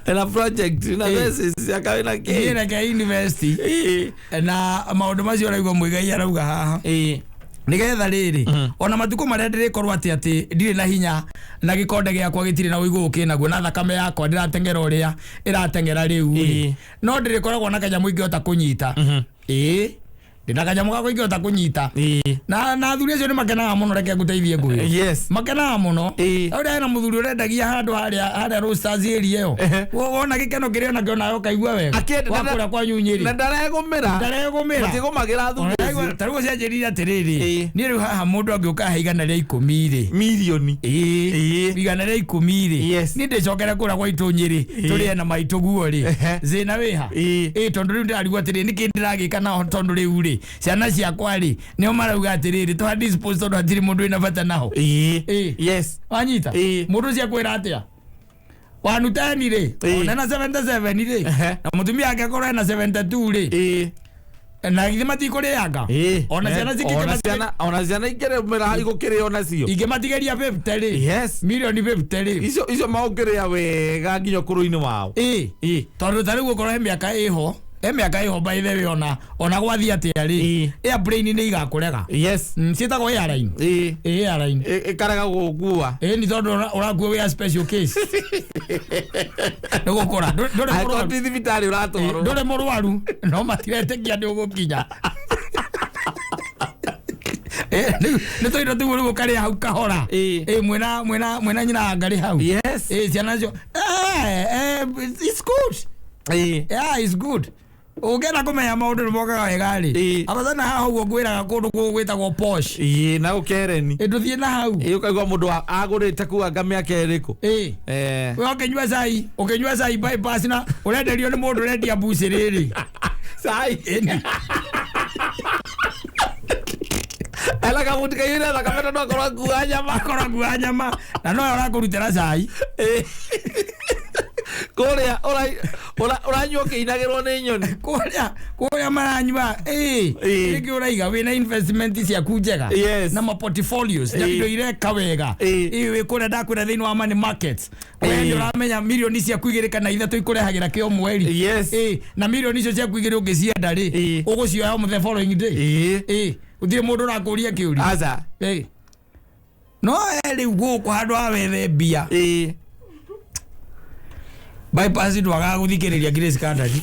Wĩna project, wĩna Ĩĩ. thesis aka wĩna Niĩ kĩ. reke university. Ĩĩ. Na maũndũ macio ũraigua Mũigai arauga haha. Ĩĩ. Nĩgetha rĩrĩ ona matukũ marĩa ndĩrĩkorwo atĩ atĩ ndirĩ na hinya na gĩkonde gĩakwa gĩtirĩ na ũigũ kĩnaguo na thakame yakwa ndĩrateng'era ũrĩa ĩrateng'era rĩu rĩ, Ĩĩ. no ndĩrĩkoragwo na kanyamũ ingĩhota kũnyita. Ĩĩ, Ndĩna kanyamũ gakwa ingĩhota kũnyita. Ĩĩ. Na athuri acio nĩ makenaga mũno, reke ngũteithie ngwĩre. Yes. Makenaga mũno. Ĩĩ. Ũrĩa hena mũthuri ũrendagia handũ harĩa Roasters area ĩyo. Ehe. Wona gĩkeno kĩrĩa onakĩo nawe ũkaigua wega. Akĩenda- Wa kũrĩa kwa Nyunyĩrĩ. Na ndaregũmĩra. Ndaregũmĩra. Matigũmagĩra athuri acio. Ta rĩu cianjĩrire atĩrĩrĩ, Ĩĩ. niĩ rĩu haha mũndũ angĩũka he 110 rĩ, Mirioni. ĩĩ, Ĩĩ. 110 rĩ, Yes. niĩ ndĩcokere kũrĩa gwaitũ Nyĩrĩ tũrĩe na maitũ guo rĩ, Ehe. zĩna wĩha. Ĩĩ. Ĩĩ, tondũ rĩu ndĩrarigwo atĩrĩ, nĩkĩ ndĩragĩka nao, tondũ rĩu rĩ ciana ciakwa rĩ nĩo marauga atĩrĩrĩ twa dispose tondũ hatirĩ mũndũ wĩna bata naho. Ĩĩ. Ĩĩ. Yes. Wanyita? Ĩĩ. Mũndũ ũcio akwĩra atĩa wanuteni rĩ, Ĩĩ. ona ena 77 rĩ, Ehe. na mũtumia ake akorwo ena 72 rĩ, Ĩĩ. na githĩ matikũrĩanga? Ĩĩ. Ona ciana Ona ciana, ona ciana ikĩrĩmĩra igũkĩrĩo nacio. Ingĩmatigeria 50 rĩ, Yes. milioni 50 rĩ. Icio maũkĩrĩa wega nginya ũkũrũ-inĩ wao. Ĩĩ. Ĩĩ. Tondũ ta rĩu ũkorwo he mĩaka ĩho, he mĩaka ĩho by the way, ona gwathiĩ atĩa rĩ, Ĩĩ. airplane nĩ igakũrega. Yes. Ciĩtagwo airline. Ĩĩ. Ĩĩ, airline. Ĩkarega gũgũkua. Ĩĩ, nĩ tondũ ũrakua wĩ a special case nĩ gũkũra. Ndũrĩ Angĩkorwo mũrwaru. ti thibitarĩ ũratwarwo. Ndũrĩ mũrwaru, no matiretĩkia nĩ ũgũkinya. Nĩ tũindo tũu rĩu ũkarĩa hau kahora. Ĩĩ. Ĩĩ, mwĩna nyina wa ngarĩ hau. Yes. Ĩĩ, ciana cio, it's good. Ĩĩ. Yeah, it's good. Ũngĩenda kũmenya maũndũ nĩ mokaga wega rĩ, Ĩĩ. abathana haha ũguo ngwĩraga kũndũ kũu gwĩtagwo posh. Ĩĩ, na ũkereni. Ĩ, ndũthiĩ na hau. Ĩĩ, ũkaigua mũndũ agũrĩte kuu anga mĩaka ĩrĩkũ. Ĩĩ. Eh. We ũkĩnyua cai bypass na ũrenderio nĩ mũndũ ũrendia mbuci rĩrĩ. Cai. Ĩni. Ela kamuti kaiyũire thakame tondũ akorwo akua nyama. Akorwo akua nyama na nowe ũrakũrutĩra cai. Ĩĩ. Kũrĩa ũranyua ũkĩinagĩrwo nĩ nyoni. Kũrĩa maranyua, ĩĩ. Ĩĩ. Rĩngĩ ũraiga wĩna investment ciaku njega. Yes. Na ma portfolios na Ĩĩ. indo ireka wega. Ĩĩ. Ĩĩ, wĩ kũrĩa ndakwĩra thĩinĩ wa money markets. We Ĩĩ. nĩ ũramenya milioni ciaku 2 kana 3 ikũrehagĩra kĩ o mweri. Yes. Ĩĩ, na milioni icio ciaku 2 ũngĩcienda rĩ, Ĩĩ. ũgũcioya o the following day. Ĩĩ. Ĩĩ, gũtirĩ mũndũ ũrakũria kĩũria. Aca. Ĩĩ. No rĩu gũkũ handũ ha wethe mbia. Ĩĩ. Bypass ndwagaga gũthikĩrĩria Grace Kandani.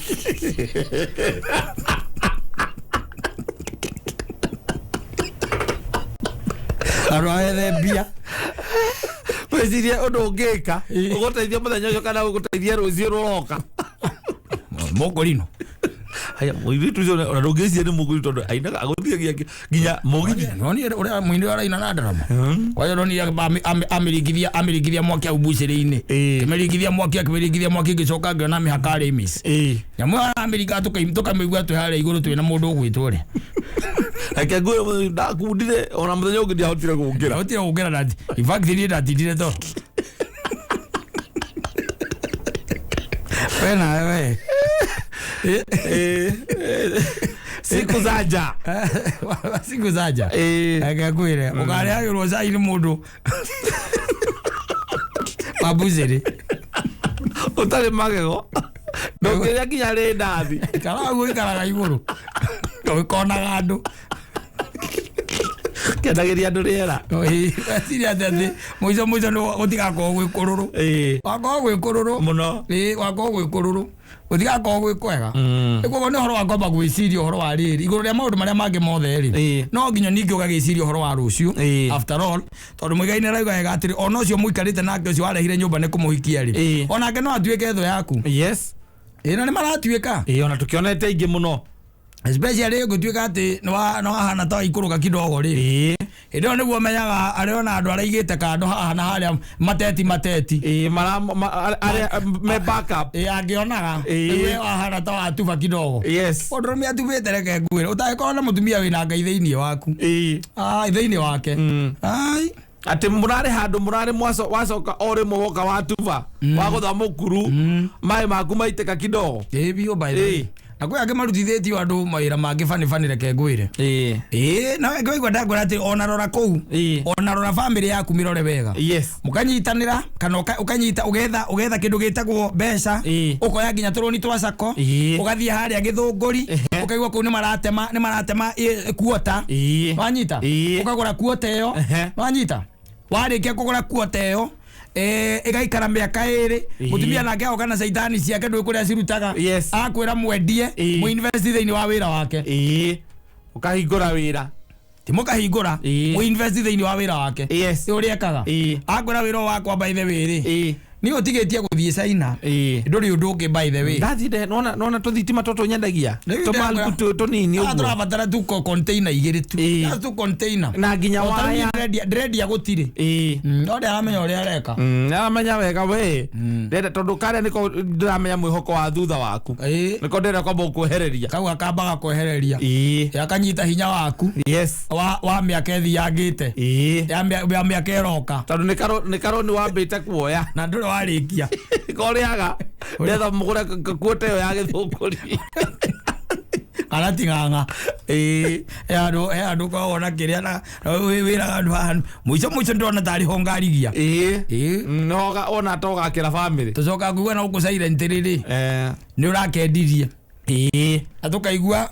Handũ ha wethe mbia. Wĩcirie ũndũ ũngĩka Ĩĩ. ũgũteithia mũthenya ũcio kana ũgũteithia rũciũ rũroka. Mũkũrino. Haya, mũirĩtu ũcio ona ndũngĩciria nĩ mũgũri tondũ ainaga agũthiagia nginya mũgithi. Nonire ũrĩa mũini ũrĩa araina na ndarama. Kwanja ndonire amĩringithia mwaki hau mbucĩrĩ-inĩ. Ĩĩ. Akĩmĩringithia mwaki, akĩmĩringithia mwaki, ngĩcoka ngĩona mĩhaka arĩ miss. Ĩĩ. Nyamũ ĩyo aramĩringa tũkamĩigua twĩ harĩa igũrũ twĩna mũndũ ũgwĩtwo ũrĩa. Reke ngwĩre ndakundire ona mũthenya ũngĩ ndiahotire gũkĩra. Ndahotire gũkĩra ndati. In fact niĩ ndatindire toro. We nawe we. Ĩĩ. Siku zaja. Siku zaja. Ĩĩ. Reke ngwĩre ũkarehagĩrwo cai nĩ mũndũ wa mbucĩrĩ. Ũtarĩ magego. Ndũngĩrĩa nginya rĩndathi. Ikara hau ũikaraga igũrũ. Ũkonaga andũ. Kĩendagĩria andũ rĩera. Weciria atĩ mũico mũico nĩ gũtigakorwo gwĩ kũrũrũ. Ĩĩ. Wakorwo gwĩ kũrũrũ. Mũno. Ĩĩ, wakorwo gwĩ kũrũrũ. Gũtigakorwo gwĩ kwega. Koguo nĩ ũhoro wa kwamba gwĩciria ũhoro wa rĩrĩ igũrũ rĩa maũndũ marĩa mangĩ mothe rĩ, Ĩĩ. no nginya ningĩ ũgagĩciria ũhoro wa rũciũ. Ĩĩ. After all, tondũ Mũigai nĩ arauga wega atĩrĩ, ona ũcio mũikarĩte nake ũcio warehire nyũmba nĩ kũmũhikia rĩ, Ĩĩ. onake no atuĩke thũ yaku. Yes. Ĩĩ, na nĩ maratuĩka. Ĩĩ, ona tũkĩonete aingĩ mũno. Especially ngũtuĩka atĩ nĩ wahana ta waikũrũka kidogo rĩ, Ĩĩ. hĩndĩ ĩyo nĩguo menyaga arĩa ona andũ arĩa aigĩte kando haha na harĩa mateti mateti. Ĩĩ, arĩa me backup. Ĩĩ, angĩonaga Ĩĩ. rĩu we wahana ta watuba kidogo. Yes. Mũndũrũme atubĩte, reke ngwĩre, ũtangĩkorwo na mũtumia wĩna Ngai thĩinĩ waku. Ĩĩ. Ai, thĩinĩ wake. Ai. Atĩ mũrarĩ handũ mũrarĩ wacoka o rĩmwe woka watuba wagũtha mũkuru maĩ maku maitĩka kidogo. Ĩĩ biũ, by the way. Ĩĩ. Na kwĩ angĩ marutithĩtio andũ mawĩra mangĩ bani bani, reke ngwĩre. Ĩĩ. Ĩĩ, na ngwaigua ndakwĩra atĩ ona rora kũu, Ĩĩ. ona rora bamĩrĩ yaku mĩrore wega. Yes. Mũkanyitanĩra kana ũkanyita ũgetha kĩndũ gĩtagwo mbeca. Ĩĩ. Ũkoya nginya tũrũni twa sako. Ĩĩ. Ũgathiĩ harĩa Gĩthũngũri, Ehe. ũkaigua kũu nĩ maratema kuota. Ĩĩ. Wanyita? Ĩĩ. Ũkagũra kuota ĩyo. Ehe. Wanyita? Warĩkia kũgũra kuota ĩyo, ĩgaikara mĩaka 2. Ĩĩ. Mũtumia nake agoka na caitani ciake, ndũĩ kũrĩa cirutaga. Yes. Akwĩra mwendie, Ĩĩ. mũinvest thĩinĩ wa wĩra wake. Ĩĩ. Ũkahingũra wĩra. Ti mũkahingũra. Ĩĩ. Mũinvest thĩinĩ wa wĩra wake. Yes. Ĩ ũrĩa ekaga. Ĩĩ. Akwĩra wĩra ũyũ wakwa by the way rĩ. Ĩĩ. Niĩ ũtigĩtie gũthiĩ China. Ĩĩ. Ndũrĩ ũndũ ũngĩ by the way. Ndathire nona tũthitima tũtũ nyendagia. Rĩu Tũmaruku ndĩrakwĩra- tũnini Haha ũguo. tũrabatara tu container igĩrĩ tu. Ĩĩ. Just tu container. Na nginya O ta rĩu waya. niĩ ndĩrendia gũtirĩ. Ĩĩ. No ndĩramenya ũrĩa areka. Aramenya wega we. Ndĩrenda tondũ karĩa nĩko ndĩramenya mwĩhoko wa thutha waku. Ĩĩ. Nĩko ndĩrenda kwamba gũkwehereria. Kau akambaga kwehereria. Ĩĩ. Akanyita hinya waku. Yes. Wa mĩaka ĩthiangĩte. Ĩĩ. Ya mĩaka ĩroka. Tondũ nĩ karũni wambĩte kuoya. Na ndũrĩ warĩkia. Korĩaga. Ndetha mũgũre kuota ĩyo ya gĩthũngũri. Kana ting'ang'a. Ĩĩ. He handũ ũkoragwo na kĩrĩa na wĩraga andũ haha mũico mũico ndĩrona tarĩ ho ngarigia. Ĩĩ. Ĩĩ. Noga ona togakĩra bamĩrĩ. Tũcokaga kũigua na gũkũ silent rĩrĩ. Eh. Nĩ ũrakendirie. Ĩĩ. Na tũkaigua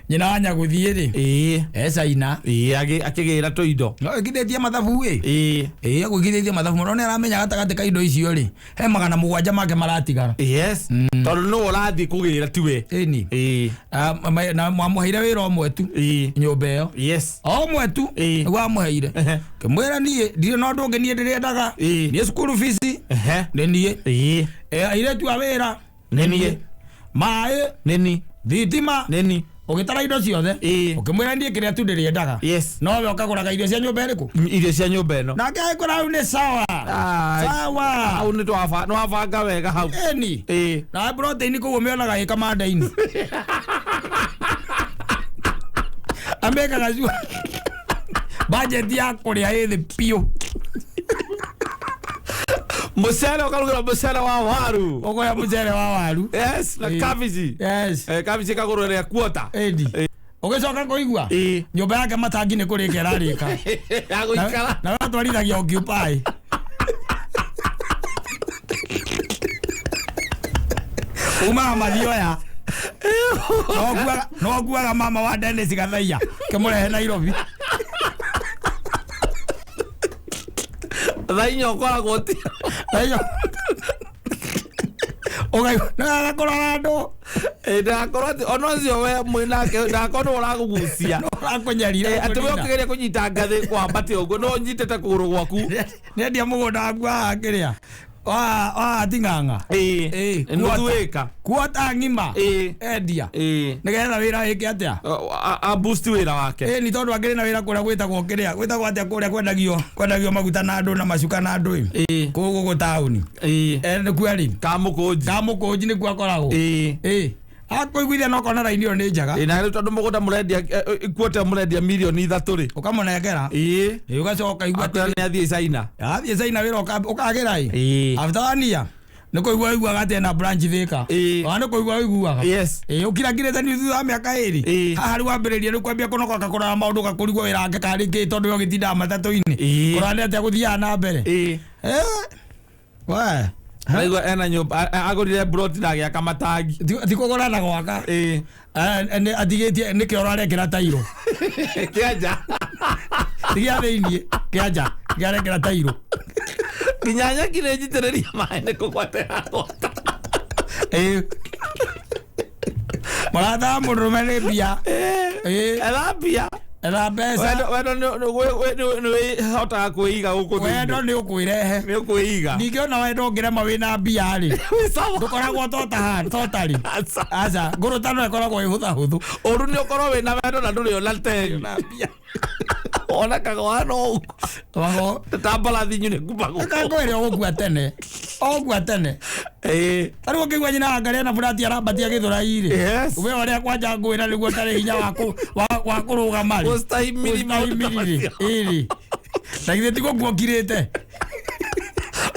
nyina wa Nyagũthiĩ rĩ. Ĩĩ. E China. Ĩĩ akĩgĩra tũindo. No ĩkithĩtie mathabu ĩ. Ĩĩ. Ĩĩ agwĩkithĩtie mathabu mũno nĩ aramenya gatagatĩ ka indo icio rĩ. He 700 make maratigara. Yes. Tondũ nĩwe ũrathiĩ kũgĩra tiwe. Ĩni. Ĩĩ. Na mwamũheire wĩra ũmwe tu. Ĩĩ. Nyũmba ĩyo. Yes. O ũmwe tu. Ĩĩ. Nĩguo amũheire. Ehe. Kĩmwĩra niĩ ndirĩ na ũndũ ũngĩ niĩ ndĩrendaga. Ĩĩ. Niĩ cukuru fees Ehe. nĩ niĩ. Ĩĩ. Airĩtu a wĩra Nĩ niĩ. Maĩ. Nĩ niĩ. Thitima. Nĩ niĩ. Ũgĩtara indo ciothe. Ĩĩ. Ũkĩmwĩra niĩ kĩrĩa tu ndĩrĩendaga. Yes. No we ũkagũraga irio cia nyũmba ĩrĩkũ? Irio cia nyũmba ĩno. Nake agĩkwĩra hau nĩ sawa. Ai. Sawa. Hau nĩ wabanga wega hau. Ĩni. Ĩĩ. Na protein kũu ũmĩonaga ĩ kamanda-inĩ. Amekaga sure budget ya kũrĩa ĩ thĩ biũ. Mũcere ũkarugĩrwo mũcere wa waru. Ũkoya mũcere wa waru. Yes, na Ĩĩ. cabbage. Yes. Cabbage ĩkagũrwo ĩrĩa quarter. Ĩni. Ũgĩcoka kũigua Ĩĩ. nyũmba yake matangi nĩ kũrĩka ĩrarĩka. Ya gũikara. Na watwarithagia occupy. Umaga mathioya. No kuaga mama wa Dennis Gathaiya kĩmũrehe Nairobi. Thaa inya ũkoragwo ti. Thainya. Ũkaigua no agakũrora andũ. Ndagakorwo atĩ ona ũcio we mwĩnake ndagakorwo nĩwe ũrakũgucia. No ũrakũnyarira. Atĩ we ũkĩgeria kũnyita ngathĩ kwambate ũguo no ũnyitĩte kũgũrũ gwaku. Nĩendia mũgũnda waku haha kĩrĩa. Wa ting'ang'a. Ĩĩ. Nuthu ĩka. Kuota ng'ima. Ĩĩ. Endia. Ĩĩ. Nĩgetha wĩra wĩke atĩa? A boost wĩra wake. Ĩĩ ni tondũ akĩrĩ na wĩra kũrĩa gwĩtagwo kĩrĩa gwĩtagwo atĩa kũrĩa kwendagio maguta na andũ na macuka na andũ ĩ. Ĩĩ. Kũu gũkũ taũni. Ĩĩ. Nĩkuo rĩ. Kamũkũnji. Kamũkũnji nĩkuo akoragwo. Ĩĩ. Ĩĩ. Akũiguithia no kona raini ĩyo nĩ njega. Ĩĩ na rĩu tondũ mũgũnda mũrendia kuota mũrendia mirioni 3 rĩ. Ũkamũnengera. Ĩĩ. Ĩĩ ũgacoka ũkaigua Akwĩra atĩrĩ. nĩ athiĩ China. Athiĩ China wĩra ũkagĩra ĩ. Ĩĩ. After one year nĩ kũigua ũiguaga atĩ ena branch Thĩka. Ĩĩ. Ona nĩ kũigua ũiguaga. Yes. Ĩĩ ũkirakirĩte nĩ thutha wa mĩaka ĩrĩ. Ĩĩ. Haha rĩu wambĩrĩria rĩu kwambia kũnogoka kũrora maũndũ ũgakũrigwo wĩra wake karĩ kĩ tondũ we ũgĩtindaga matatũ-inĩ. Ĩĩ. Kũrora nĩ atĩa gũthiaga na mbere. Ĩĩ. We. Raigua ena nyũmba agũrire broti na agĩaka matangi. Ti kũgũra na gwaka. Ĩĩ. Atigĩtie nĩkĩo ũrarekĩra tairũ. Kĩanja. Ti gĩa thĩiniĩ kĩa nja kĩarekĩra tairũ. Nginya nyeki nĩ njitĩrĩria maĩ nĩ kũgwata ĩragwata. Ĩĩ. Mũrata wa mũndũrũme nĩ mbia. Ĩĩ. Etha mbia. Etha mbeca. Wendo nĩ wĩhotaga kwĩiga gũkũ thĩinĩ. Wendo nĩ ũkwĩrehe. Nĩ ũkwĩiga. Ningĩ ona wendo ũngĩrema wĩna mbia rĩ. Wĩ sawa. Ndũkoragwo totally. Aca. Aca, ngũrũtano ĩkoragwo ĩhũthahũthũ. Ũru nĩ ũkorwo wĩna wendo na ndũrĩ ona teni. Onekaga ũhana ũguo. Wago. Ta mbarathi nyune kuma gũkũ. Kakwĩre ũgũkua tene. Ũgũkua tene. Ĩĩ. Ta rĩu ũkĩigua nyina wa Ngarĩ ena burati arambatia Gĩthũrai rĩ. Yes. We ũrĩa kwanja ngũĩ na nĩguo ũtarĩ hinya wa kũrũgama rĩ. Gũstahimili maũndũ ta Gũstahimili rĩ. macio. Ĩĩ. Na githĩ ti gũkua ũkirĩte.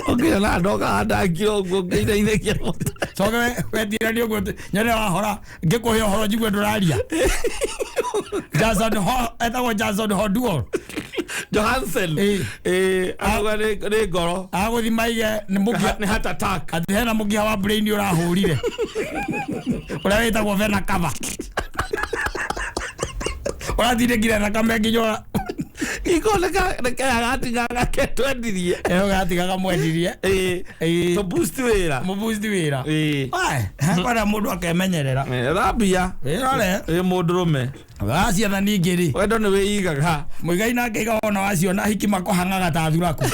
Ũkĩona andũ ũkahanda ngiro ũguo ũkĩinainagia mũtwe. Coke wetirania ũguo nyone wahora ngĩkũhe ũhoro njigue ndũraria. Jason Ho etagwo Jason Hoduol. Johansen. Ĩĩ. Ĩĩ, arauga nĩ ngoro. Agũthi maige nĩ mũkiha Nĩ heart attack. atĩ hena mũkiha wa brain ũrahũrire. Ũrĩa wĩtagwo vena cava. Ũratindĩkire thakame nginya Iko nĩkeagatiganga ketwendirie. Ĩyo gatigaga mwendirie. Ĩĩ. Ĩĩ. To boost wĩra. Mũbusti wĩra. Ĩĩ. Kwenda mũndũ akemenyerera. Thambia. Ĩrore. Ĩ mũndũrũme. Wacietha ningĩ rĩ. Wendo nĩ wĩigaga. Mũigai nake iga wona waciona hiki makũhang'aga ta thuraku.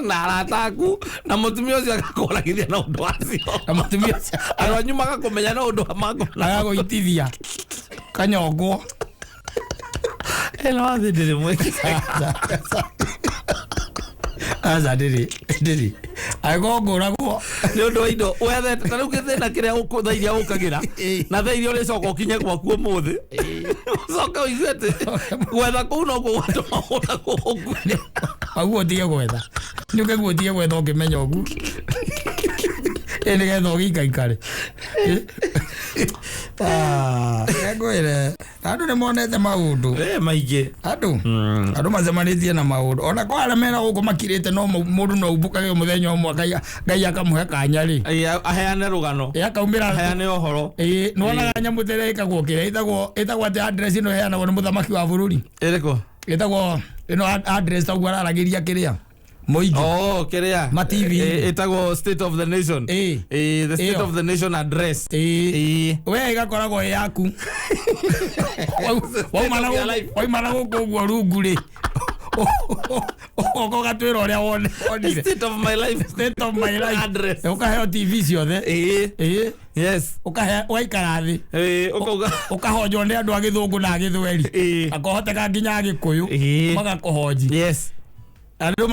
Na arata aku na mũtumia ũcio agakũragithia na ũndũ wacio. Na mũtumia ũcio Andũ anyu magakũmenya na ũndũ wa makũna. agagũitithia. Kanyongwo. Ĩno wathi ndĩrĩ mwĩki. Aca ndĩrĩ ndĩrĩ. Angĩkorwo ngũragwo. Nĩ ũndũ wa indo wethete ta rĩu gĩthĩna kĩrĩa thaa iria ũkagĩra na thaa iria ũrĩcoka ũkinye gwaku ũmũthĩ ũcoke ũigue atĩ gwetha kũu nokuo gwatũma ũragwo ũkue. Aguo ũtige gwetha. Nĩ ũke guo ũtige gwetha ũkĩmenya ũguo. Ĩ nĩgetha ũgĩikaikare. Ngwĩre andũ nĩ monete maũndũ. Ĩ maingĩ. Andũ andũ macemanĩtie na maũndũ ona kwa arĩa mena gũkũ makirĩte no mũndũ no umbũkage mũthenya ũmwe Ngai akamũhe kanya rĩ. Ĩ, aheane rũgano. Ĩ akaumĩra. Aheane ũhoro. Ĩ nĩwonaga nyamũ ta ĩrĩa ĩkagwo kĩrĩa ĩtagwo atĩ address ĩno ĩheanagwo nĩ mũthamaki wa bũrũri. Ĩrĩkũ? Ĩtagwo ĩno address ta ũguo araragĩria kĩrĩa mũingĩ. Oh, kĩrĩa. Ma TV. Ĩtagwo State of the Nation. Ĩ. The State Ĩyo. of the Nation address. Ĩ. Ĩ. We ĩgakoragwo ĩ yaku. State of your life. Wauma na gũkũ ũguo rungu rĩ. Ũgoka ũgatwĩra ũrĩa wonire. State of my life. State of my life. Address. Ũkaheo TV ciothe. Ĩ. Ĩ. Yes. Ũkahe ũgaikara thĩ. Ĩ, ũkauga. Ũkahonjwo nĩ andũ a gĩthũngũ na a gĩthweri. Ĩ. Akohoteka nginya a gĩkũyũ. Ĩ. Magakũhonji. Yes. Andũ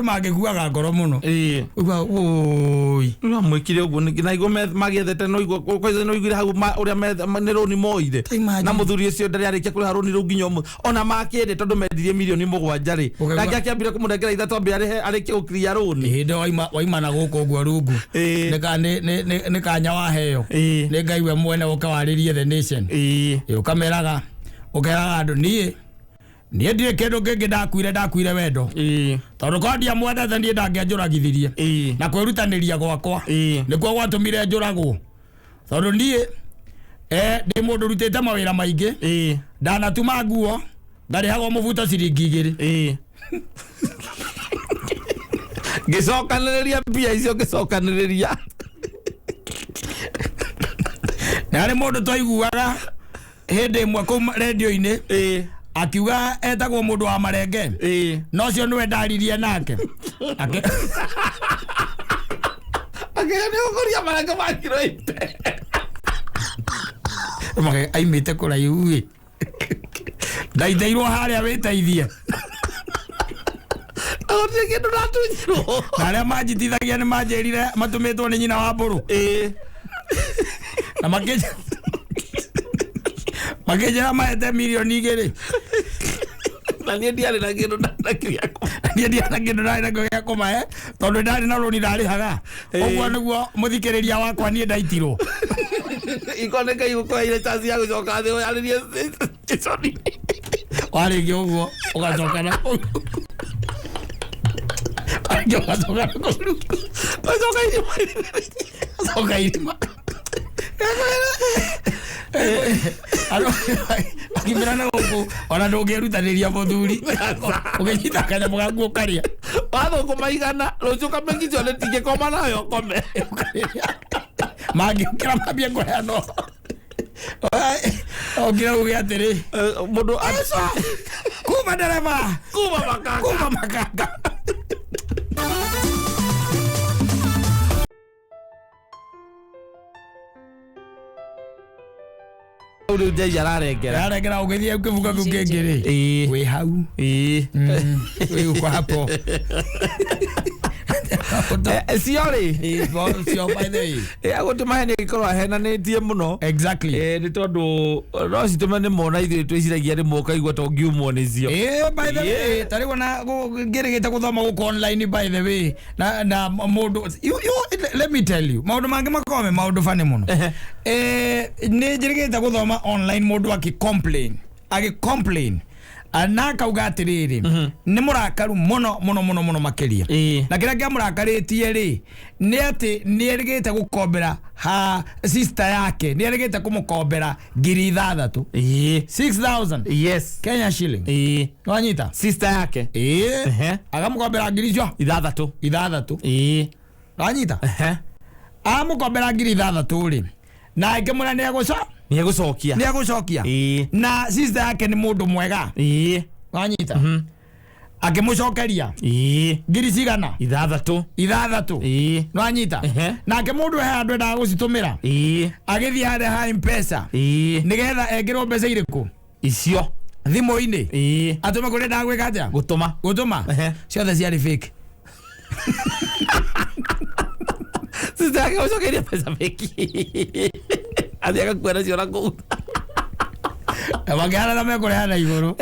mangĩguaga ngoro mũno. Ĩ. Uga ũi. No mwĩkire ũguo nĩkĩ? Na igua magĩethete no igua kwaica no iguire hau ũrĩa nĩ rũni moire. Imagine. Na mũthuri ũcio ndarĩ arĩkia kũrĩha rũni rũu nginya ũmũthĩ. Ona makĩende tondũ mendirie mirioni 7 rĩ. Ũkaigua- Nake akĩambire kũmũnengera 3 ambe arĩhe arĩkie gũkiria rũni. Hĩndĩ waima na gũkũ ũguo rungu. Ĩ. Nĩ kanya waheo. Ĩ. Nĩ Ngai we mwene ũke warĩrie the nation. Ĩ. Ĩ, ũkameraga ũkeraga andũ niĩ niĩ ndirĩ kĩndũ kĩngĩ ndakuire wendo. Ĩ. Tondũ korwo ndiamwendete niĩ ndangĩanjũragithirie. Ĩ. Na kwĩrutanĩria gwakwa. Ĩ. Nĩkuo gwatũmire njũragwo. Tondũ niĩ ndĩ mũndũ rutĩte mawĩra maingĩ. Ĩ. Ndanatuma nguo ngarĩhagwo mũbuto ciringi 2. Ĩ. Ngĩcokanĩrĩria mbia icio ngĩcokanĩrĩria. Na harĩ mũndũ twaiguaga hĩndĩ ĩmwe kũu rendio-inĩ. Ĩ. Akiuga etagwo mũndũ wa marenge. Ĩ. No ũcio nĩwe ndaririe nake. Akĩga nĩ ũkũria marenge ma kiro 80. Aimĩte kũraihu ĩ. Ndaiteirwo harĩa wĩteithie. Gũtirĩ kĩndũ ndatunyirwo. Na arĩa manjitithagia nĩ manjĩrire matũmĩtwo nĩ nyina wa mbũrũ. Ĩ. Na makĩnjĩra mahete mirioni 2. Na niĩ ndiarĩ na kĩndũ ndakĩria kũmahe. Niĩ ndiarĩ na kĩndũ ndarĩ nakĩo gĩa kũmahe tondũ ndarĩ na rũni ndarĩhaga. Ũguo nĩguo mũthikĩrĩria wakwa niĩ ndaitirwo. Iko nĩ Ngai gũkũheire chance ya gũcoka thĩ ũyarĩrie station. Warĩkia ũguo ũgacoka na kũu. Warĩkia ũgacoka na kũu. Ũgacoka irima. Ũgacoka irima. Akĩmĩra na gũkũ ona ndũngĩrutanĩria mũthuri. Ũkĩnyita kanyamũ gaku ũkarĩa. Wathũkũma igana rũciũ ũkamĩkicio nĩ tingĩkoma nayo ũkome. Mangĩũkĩra mambie kũheana Okĩra uge atĩrĩ. Mũndũ Kuma ndereba. Kuma makanga. Kuma makanga. Rĩu Njai ararengera. Ararengera ũgĩthiĩ kĩbuga kĩu kĩngĩ rĩ. Ĩ. Wĩ hau. Ĩ. Wĩ uko hapo. Cio rĩ. Cio by the way. Agũtĩ maheni angĩkorwo ahenanĩtie mũno. Exactly. Nĩ tondũ no citũme nĩ mona ithuĩ twĩciragia rĩmwe ũkaigua ta ũngiumwo nĩcio. By the way, ta rĩu ona ngĩrĩgĩte gũthoma gũkũ online by the way na mũndũ you let me tell you maũndũ mangĩ makoragwo me maũndũ bani mũno. Nĩ njĩrĩgĩte gũthoma online mũndũ akĩ complain Na akauga atĩrĩrĩ, nĩ mũrakaru mũno mũno mũno mũno makĩria. Na kĩrĩa kĩamũrakarĩtie rĩ, nĩ atĩ nĩ erĩgĩte gũkombera ha sister yake, nĩ erĩgĩte kũmũkombera 6,000. 6000 Kenya shilling. Wanyita? Sister yake. Ĩĩ. Akamũkombera ngiri icio 6. 6. Wanyita? Amũkombera 6,000 rĩ, na akĩmwĩra nĩ egũco Nĩ egũcokia. Nĩ egũcokia. Na sister yake nĩ mũndũ mwega. Wanyita? Akĩmũcokeria ngiri cigana? 6. 6. Nwanyita? Nake mũndũ he handũ endaga gũcitũmĩra. Agĩthiĩ harĩa ha M-Pesa nĩgetha ekĩrwo mbeca irĩkũ? Icio. Thimũ-inĩ. Atũme kũrĩa endaga gwĩka atĩa? Gũtũma. Gũtũma. Ciothe ciarĩ fake. Sister yake gũcokeria mbeca fake, athiĩ agakua nacio na kũu. Makĩhana mekũrehana igũrũ.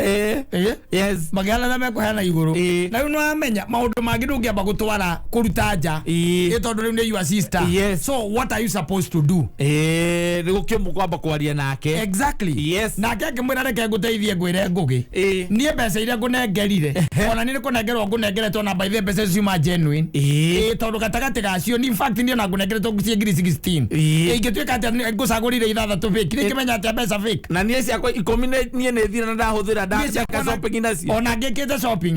Makĩhana mekũheana igũrũ. Na rĩu nĩwamenya maũndũ mangĩ ndũngĩamba gũtwara kũruta nja. Ĩ tondũ rĩu nĩ your sister. So what are you supposed to do? Nĩ gũkĩmũ kwamba kwaria nake. Exactly. Nake akĩmwĩra, reke ngũteithie, ngwĩre Ngũgĩ, niĩ mbeca iria ngũnengerire, ona niĩ nĩ kũnengerwo ngũnengeretwo, na by the mbeca icio ciuma genuine. Ĩĩ, tondũ gatagatĩ gacio in fact niĩ ona ngũnengeretwo ciĩ ngiri 16. Ingĩtuĩka atĩa ngũcagũrire 6 fake? Nĩ ngĩmenya atĩa mbeca fake? Na niĩ ciakwa 10 niĩ nĩ thira na ndahũthĩra. Niĩ ciakwa ndaka shopping nacio. Ona ngĩkĩte shopping.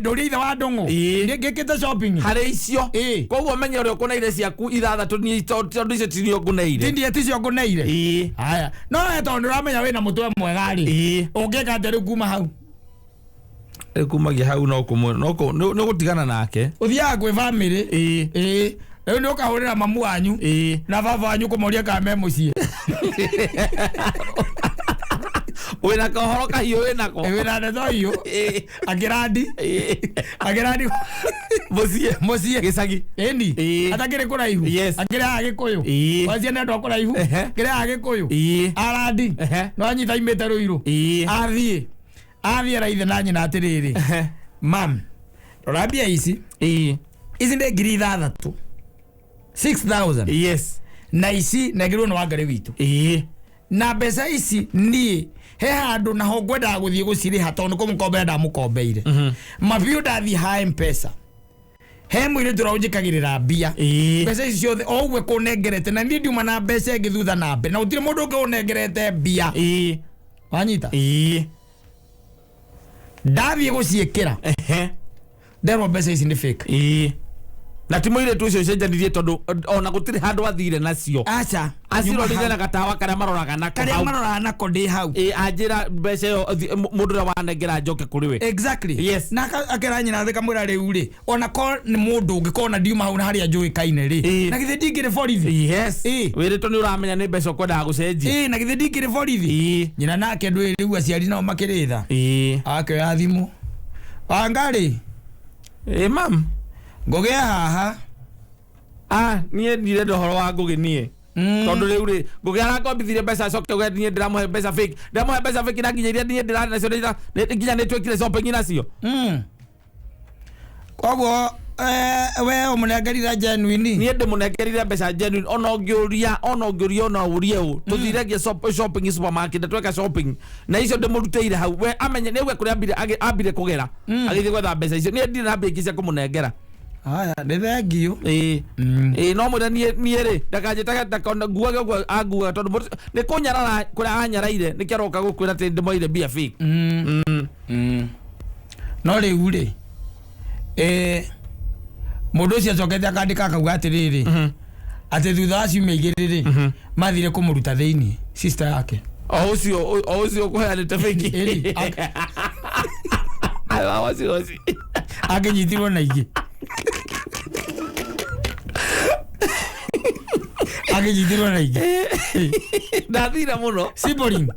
Ndũria ithe wa Ndũng'ũ. Niĩ ngĩkĩte shopping. Harĩ icio. Koguo menye ũrĩa ũkũneire ciaku 6 niĩ tondũ icio tinio ngũneire. Tindie ticio ngũneire. Haya, no we tondũ nĩũramenya wĩna mũtwe mwega rĩ, ũngĩka atĩa rĩu kuma hau? Rĩu kumagia hau no kũmwe no nĩ gũtigana nake. Ũthiaga kwĩ bamĩrĩ. Ĩĩ, rĩu nĩ ũkahũrĩra mamu wanyu na baba wanyu kũmoria kana me mũciĩ. Wĩna kohoro kahiũ wĩnako. Wĩna ndeto hiũ. Akĩrandi akĩrandi Mũciĩ. Mũciĩ. Gĩcagi. Ĩni. Atakĩrĩ kũraihu. Akĩrĩ haha Gĩkũyũ. Wacia nĩ andũ a kũraihu. Kĩrĩ haha Gĩkũyũ. Arandi. No anyita imĩte Rũirũ. Athiĩ athiĩ araithe na nyina atĩrĩrĩ, mam, rora mbia ici. Ici nĩ 6,000, 6000. Na ici nengirwo nĩ Wangarĩ witũ. Na mbeca ici niĩ he handũ naho ngwendaga gũthiĩ gũcirĩha tondũ nĩ kũmũkombera ndamũkombeire mabiũ. Ndathiĩ ha M-Pesa, he mũirĩtu ũrĩa ũnjĩkagĩrĩra mbia. Mbeca ici ciothe o ũguo kũnengerete, na niĩ ndiuma na mbeca ĩngĩ thutha na mbere, na gũtirĩ mũndũ ũngĩ ũnengerete mbia. Wanyita? Ndathiĩ gũciĩkĩra, nderwo mbeca ici nĩ fake. Na ti mũirĩtu ũcio ũcenjanirie, tondũ ona gũtirĩ handũ athire nacio. Aca. Acirorire na gatawa karĩa maroraga nako karĩa hau. Maroraga nako ndĩ hau. Ĩĩ, anjĩra mbeca ĩyo mũndũ ũrĩa wanengera njoke kũrĩ we. Na akera nyina thĩ kamwĩra, rĩu rĩ, ona ko nĩ mũndũ ũngĩ kona ndiuma hau na harĩa njũĩkaine rĩ, na githĩ ndingĩrĩ borithi? Wĩrĩtwo nĩ ũramenya nĩ mbeca ũkwendaga gũcenjia. Ĩĩ, na githĩ ndingĩrĩ borithi? Nyina nake ndũĩ rĩu aciari nao makĩrĩ tha. Akĩoya thimũ, Wangarĩ. Ĩĩ mam. Ngũgĩa haha. Ah, niĩ ndirenda ũhoro wa Ngũgĩ niĩ. Tondũ rĩu rĩ, Ngũgĩ arakombithirie mbeca, acoke uge niĩ ndĩramũhe mbeca fake? Ndĩramũhe mbeca fake na nginya iria niĩ ndĩrarĩ nacio nginya nĩ twĩkire shopping nacio. Koguo we ũmũnengerire genuine? Niĩ ndĩmũnengerire mbeca genuine. Ona ũngĩũria, ona ũngĩũria, ona ũrie ũ tũthire nginya shopping supermarket na tweka shopping na icio ndĩmũrutĩire hau, we amenye nĩ auge kũrĩa ambire kũgera agĩthiĩ gwetha mbeca icio. Niĩ ndirĩ na mbia ingĩ cia kũmũnengera. Haya, nĩ thengiũ. Ĩĩ, no mwĩre niĩ rĩ, ndakanjĩtage, ndakona nguage ũguo anguaga, tondũ nĩ kũnyarara kũrĩa anyaraire nĩkĩo aroka gũkwĩra atĩ ndĩmoire mbia fake. No rĩu rĩ, mũndũ ũcio acokete akandĩka akauga atĩrĩrĩ, atĩ thutha wa ciumia 2 rĩ, mathire kũmũruta thĩinĩ sister yake. O ũcio ũkũheanĩte fake. Ĩni, Ayo, wasiwasi. Akĩnyitirwo na ingĩ, akĩnyitirwo na ingĩ. Ndathira mũno. Sibling.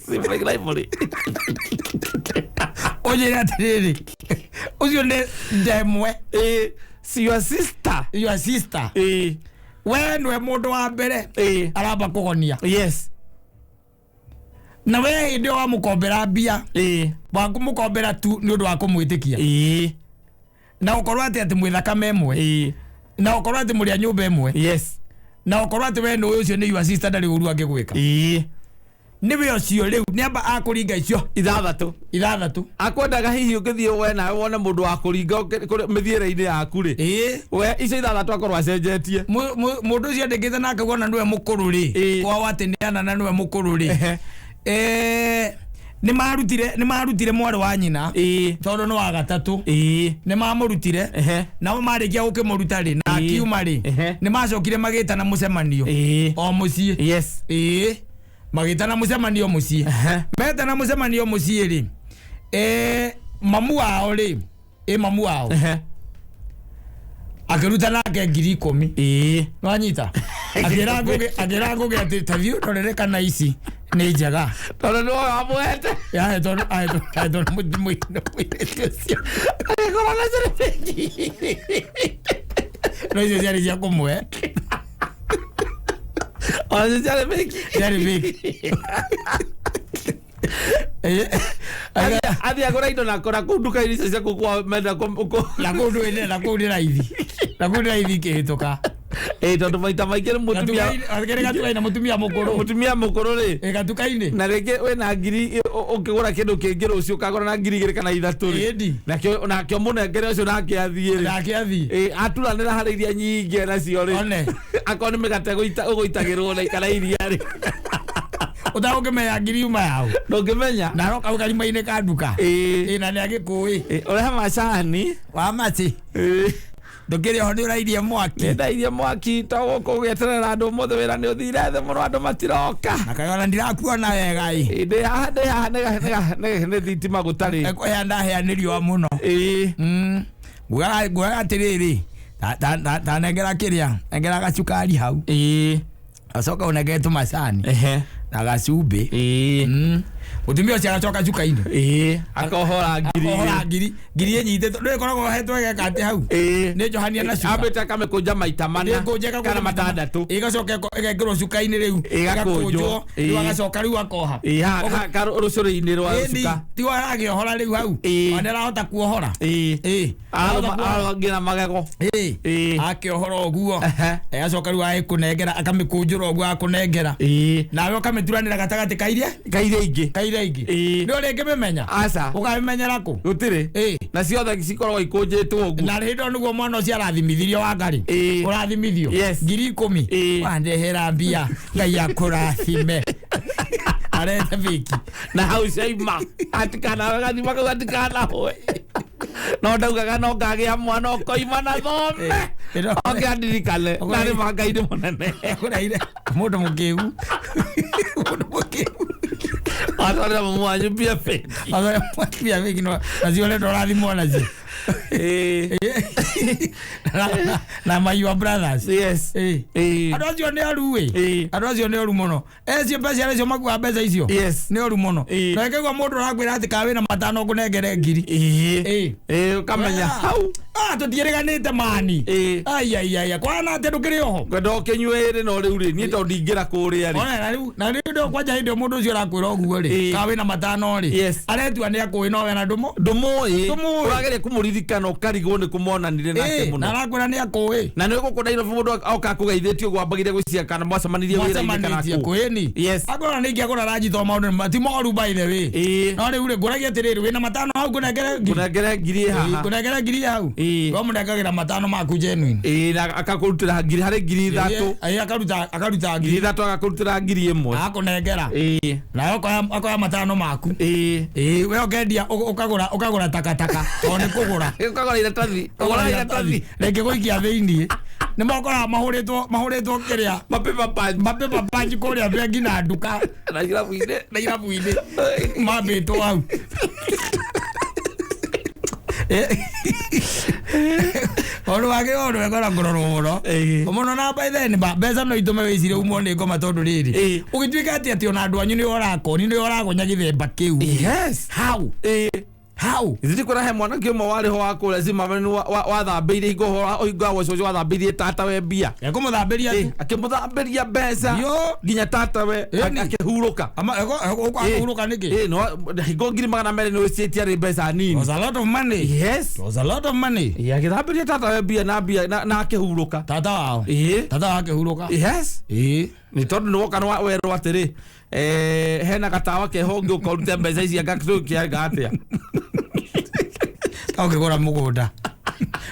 Sibling rivalry. Ũnjĩre atĩrĩrĩ, ũcio nĩ ndemwe. Si your sister. Your sister. We nĩwe mũndũ wa mbere aramba kũgonia. Na we hĩndĩ ĩyo wamũkombera mbia, wakũmũkombera tu nĩ ũndũ wa kũmwĩtĩkia na ũkorwo atĩ mwĩ thakame ĩmwe, na ũkorwo atĩ mũrĩ a nyũmba ĩmwe, na ũkorwo atĩ we nĩ ũyũ ũcio nĩ your sister, ndarĩ ũru angĩgwĩka. Nĩwe ũcio rĩu nĩamba akũringa icio ithathatũ. Ithathatũ. Akwendaga hihi ũngĩthiĩ we nawe wone mũndũ wa kũringa mĩthiĩre-inĩ yaku rĩ, Ĩĩ. we icio ithathatũ akorwo acenjetie. Mũndũ ũcio andĩkĩte nake wona nĩwe mũkũrũ rĩ, Ĩĩ. kwao atĩ nĩ ana na nĩwe mũkũrũ rĩ, Ehe. Nĩ marutire mwarĩ wa nyina, Ĩĩ. tondũ nĩ wa gatatũ. Ĩĩ. Nĩ mamũrutire. Ehe. Nao marĩkia gũkĩmũruta rĩ, na Ĩĩ. akiuma rĩ, Ehe. nĩ macokire magĩtana mũcemanio Ĩĩ. o mũciĩ. Yes. Ĩĩ, magĩtana mũcemanio mũciĩ. Ehe. Metana mũcemanio mũciĩ rĩ, mamu wao rĩ, mamu wao Ehe. akĩruta nake 10,000. Ĩĩ. Nwanyita akĩra Ngũgĩ atĩ tathiĩ ũndorere kana ici nĩ njega. Tondũ nĩwe wamũhete. Yahe, tondũ ahetwo nĩ mũirĩtu ũcio. Agĩkorwo na ciringi. No icio ciarĩ cia kũmũhe. Ona cio ciarĩ fake. Ciarĩ fake. Athiĩ agũra indo na kũra kũu nduka-inĩ icio cia kũu kwa menda Na kũu ndũĩ, na kũu nĩ raithi, na kũu nĩ raithi ikĩhĩtũka. Ĩĩ, tondũ maita maingĩ nĩ mũtumia. Gatuka-inĩ, gatuka-inĩ na mũtumia mũkũrũ. Mũtumia mũkũrũ rĩ. Ĩ, gatuka-inĩ. Na rĩngĩ wĩna ngiri ũkĩgũra kĩndũ kĩngĩ rũciũ ũkagũra na 2,000 kana 3,000 rĩ. Ĩndi. Nakĩo nakĩo mũnengere ũcio nake athiĩ rĩ. Nake athiĩ. Ĩ, aturanĩra harĩ iria nyingĩ nacio rĩ. One. Akorwo nĩ mĩgate ũgũitagĩrwo na kana iria rĩ. Ũtagũkĩmenya ngiri yuma yaũ. Ndũngĩmenya. Na aroka hau karima-inĩ ka nduka. Ĩĩ. Ĩ, na nĩ agĩkũĩ. Ĩ, ũrehe macani. Wa maci. Ĩ. Ndũkĩrĩ oho nĩ ũrairie mwaki. Nĩndairie mwaki to gũkũ gũgĩeterera andũ ũmũthĩ wĩra nĩ ũthire thĩ mũno andũ matiroka. Na kaĩ ona ndirakuona wega ĩ. Ĩ, ndĩ haha ndĩ haha nĩ thitima gũtarĩ. Ekũhea ndahea nĩ riũa mũno. Ĩĩ. Ngugaga atĩrĩrĩ, ta nengera kĩrĩa, nengera gacukari hau. Ĩĩ. Acoka ũnengere tũmacani Ehe. Na gacumbĩ. Ĩĩ. Mũtumia ũcio agacoka cuka-inĩ. Ĩĩ, akohora ngiri Akohora igĩrĩ. ngiri ĩnyitĩtwo ndũĩ ĩkoragwo ohetwo ĩgeka atĩ hau. Ĩĩ. Nĩ njohania na cuka. Ambĩte akamĩkũnja maita mana Ĩkũnja kana matandatũ. Ĩgacoka ĩgekĩrwo cuka-inĩ rĩu. Ĩgakũnjwo. Ĩgakũnjwo rĩu. Ĩĩ. Agacoka rĩu akoha. Ĩĩ, rũcũrĩ-inĩ rwa Ĩni, cuka. tiwe aragĩohora rĩu hau. Ĩĩ. Ona nĩarahota kuohora. Ĩĩ. Ĩĩ. Arahota kuohora. Arũma nginya magego. Ĩĩ. Ĩĩ. Akĩohora ũguo. Ehe. Agacoka rĩu agĩkũnengera, akamĩkũnjũra ũguo akũnengera. Ĩĩ. Nawe ũkamĩturanĩra gatagatĩ ka iria Ka iria ingĩ. Ka iria ingĩ. Ĩĩ. Nĩ ũrĩ ĩngĩmĩmenya? Aca. Ũkamĩmenyera kũ? Gũtirĩ. Ĩĩ. Na ciothe cikoragwo ikũnjĩtwo ũguo. Na hĩndĩ ĩyo nĩguo mwana ũcio arathimithirio wa ngarĩ. Ĩĩ. Ũrathimithio. Yes. 10,000. Ĩĩ. Wandehera mbia, Ngai akũrathime. Arete biki. Na hau ciaima atikanawe gathima kau atikanahwe no ndaugaga no ngagĩa mwana ũkoima na thome. Ĩno- Oke andirikane na nĩ ma Ngai nĩ mũnene. Ũraire mũndũ mũkĩgu, mũndũ mũkĩgu. Atwarĩra mamu wanyu mbia bengi. Mbia bengi nacio ũrenda ũrathimwo nacio. Ĩĩ. Na my your brothers. Yes. Ĩĩ. Ĩĩ. Andũ acio nĩ oru ĩ. Ĩĩ. Andũ acio nĩ oru mũno, ecio mbeca acio makuaga mbeca icio. Yes. Nĩ oru mũno. Ĩĩ. Na ĩkaigua mũndũ ũrakwĩra atĩ ka wĩna matano ngũnengere ngiri. Ĩĩ. Ĩĩ. Ĩĩ, ũkamenya hau. Ah, tũtiĩrĩganĩte mani. Ĩĩ. Aiaiaia, kwana atĩ ndũkĩrĩ oho. Ngwenda ũkĩnyue ĩrĩ no rĩu rĩ niĩ tondũ ndingĩra kũrĩa rĩ. Ona na rĩu ndo kwanja hĩndĩ ĩyo mũndũ ũcio ũrakwĩra ũguo rĩ, Ĩĩ. ka wĩna matano rĩ, Yes. aretua nĩ akũĩ no we na ndũmũ. Ndũmũĩ. Ndũmũĩ. Ũrageria kũmũririkana ũkarigwo nĩ kũmonanire nake Ĩĩ, na mũno. arakwĩra nĩ akũĩ. Na nĩ gũkũ Nairobi mũndũ oka akũgeithĩtie ũguo ambagire gwĩciria kana mwacemanirie wĩra-inĩ kana Mwacemanĩtie kũ. kũ ĩni. Yes. Akorwo nĩ ingĩagũra ranji to maũndũ ti moru by the way. Ĩĩ. No rĩu rĩ, ngũragia atĩrĩrĩ, wĩna matano hau ngũnengere ngiri? Ngũnengere ngiri ĩ Ĩĩ, haha. ngũnengere ngiri hau. Ĩĩ. We mũnengagĩra matano maku genuine. Ĩĩ, na akakũrutĩra ngiri harĩ 3,000. Ĩĩ, akaruta Ngiri ngiri ithatũ agakũrutĩra 1,000. Akũnengera. Ĩĩ. Nawe akoya matano maku. Ĩĩ. Ĩĩ, we ũkendia ũkagũra takataka tondũ nĩ kũgũra. Ũkagũra iratathi, ũgũra iratathi. Rĩngĩ gũikia thĩiniĩ nĩ mokoraga mahũrĩtwo kĩrĩa, mapaper punch. Mapaper punch kũrĩa bengi na nduka. Na irabu-inĩ. Na irabu-inĩ mambĩtwo hau. Ũndũ wake ũndũ wekora kũrorwo mũno. Ĩĩ. Mũno na by then mbeca no itũme wĩcire umwo nĩ ngoma tondũ rĩrĩ, Ĩĩ. ũgĩtuĩka atĩ ona andũ anyu nĩ ũrakoni nĩ ũragonya gĩthemba kĩu. Yes. How? Ĩĩ. How? Ithuĩ kwĩra he mwanake ũmwe warĩ ho wa kũrĩa Zimbabwe nĩ wathambĩirie hingo hingo wa ũcio wathambĩirie tata we mbia. Ekũmũthambĩria tu. Akĩmũthambĩria mbeca Yo. nginya tata we Ĩni. akĩhurũka. Ama akũhurũka nĩkĩ? No hingo 200,000 nĩ wĩciĩtie arĩ mbeca nini. Was a lot of money. Yes. Was a lot of money. Agĩthambĩria tata we mbia na mbia na akĩhurũka. Tata wao. Tata wao akĩhurũka. Yes. Nĩ tondũ nĩ woka nĩ werwo atĩrĩ, hena gatawa keho ũngĩũka ũrute mbeca ici anga tũkĩanga atĩa. Ũkĩgũra mũgũnda.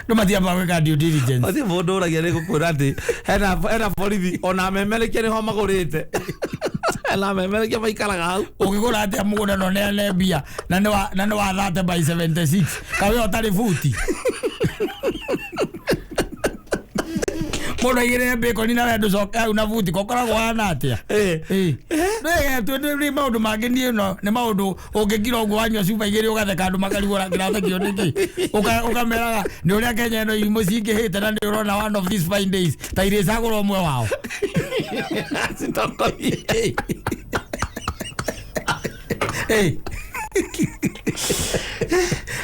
Ndũ matiambaga gwĩka due diligence. Ũcio mũndũ ũragia nĩ gũkwĩra atĩ hena borithi ona memerekia nĩho magũrĩte. Hena memerekia maikaraga hau. Ũngĩgũra atĩa mũgũnda na ũneane mbia na nĩ wa 30 by 76 kawe ũtarĩ buti. Mũndũ aigĩrĩre bacon na we ndũcoke hau na buti kokoragwo hana atĩa? Nĩ maũndũ mangĩ niĩ no nĩ maũndũ ũngĩkira ũguo wanyua cuba igĩrĩ ũgatheka andũ makarigwo kĩrathekio nĩkĩ. Ũkameraga nĩ ũrĩa Kenya ĩno irimũ cingĩhĩte na nĩ ũrona one of these fine days ta irĩcagũra ũmwe wao. Citokorie.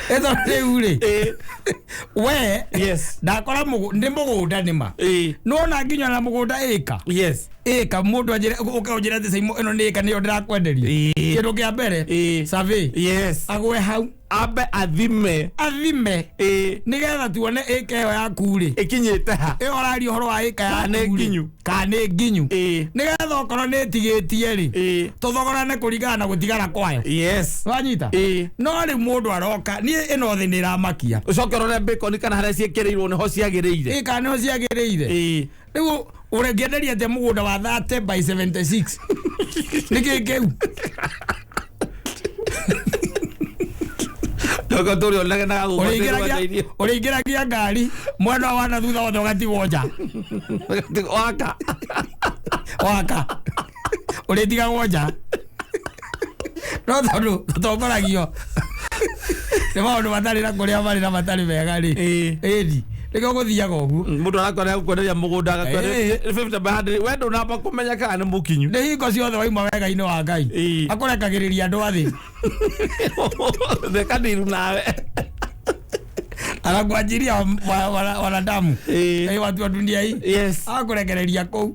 Ĩno rĩu rĩ we Yes. ndakora nĩ mũgũnda nĩma. Nĩwona nginya na mũgũnda ĩka. Yes. Ĩka mũndũ anjĩre ũke ũnjĩre atĩ Saimo ĩno nĩ ĩka nĩyo ndĩrakwenderia. Kĩndũ kĩa mbere survey. Yes. Agwe hau. Ambe athime. Athime. Nĩgetha tuone ĩka ĩyo yaku rĩ. Ĩkinyĩte ha. Ĩyo ũraria ũhoro wa ĩka yaku Kana nĩ nginyu. Kana nĩ nginyu. Nĩgetha okorwo nĩ ĩtigĩtie rĩ. Tũthogorane kũringana na gũtigara kwayo. Yes. Wanyita? No rĩu mũndũ aroka niĩ ĩno thĩ nĩ ĩramakia. Ũcoke ũrore bacon kana harĩa ciĩkĩrĩirwo nĩho ciagĩrĩire. Kana nĩho ciagĩrĩire. Rĩu ũrengĩenderia atĩa mũgũnda wa 30 by 76? Nĩkĩ kĩu? Ndogo tũrĩ onegenaga gũkũ Ũrĩingĩragia ngari mwena wa na thutha wothe ũgatigwo nja. Waka. Waka. Ũrĩtigagwo nja. No tondũ tũtongoragio nĩ maũndũ matarĩ na kũrĩa marĩ na matarĩ mega rĩ. Ĩni. Nĩkĩo gũthiaga ũguo. Mũndũ arakwenda gũkwenderia mũgũnda agakwenda 50 by 100 we ndũnamba kũmenya kana nĩ mũkinyu. Nĩ hingo ciothe wauma wega-inĩ wa Ngai. Akũrekagĩrĩria andũ a thĩ. Theka ndiru nawe. Anakuajiria wanadamu. Watu wa dunia hii. Yes. Akũrekereria kũu.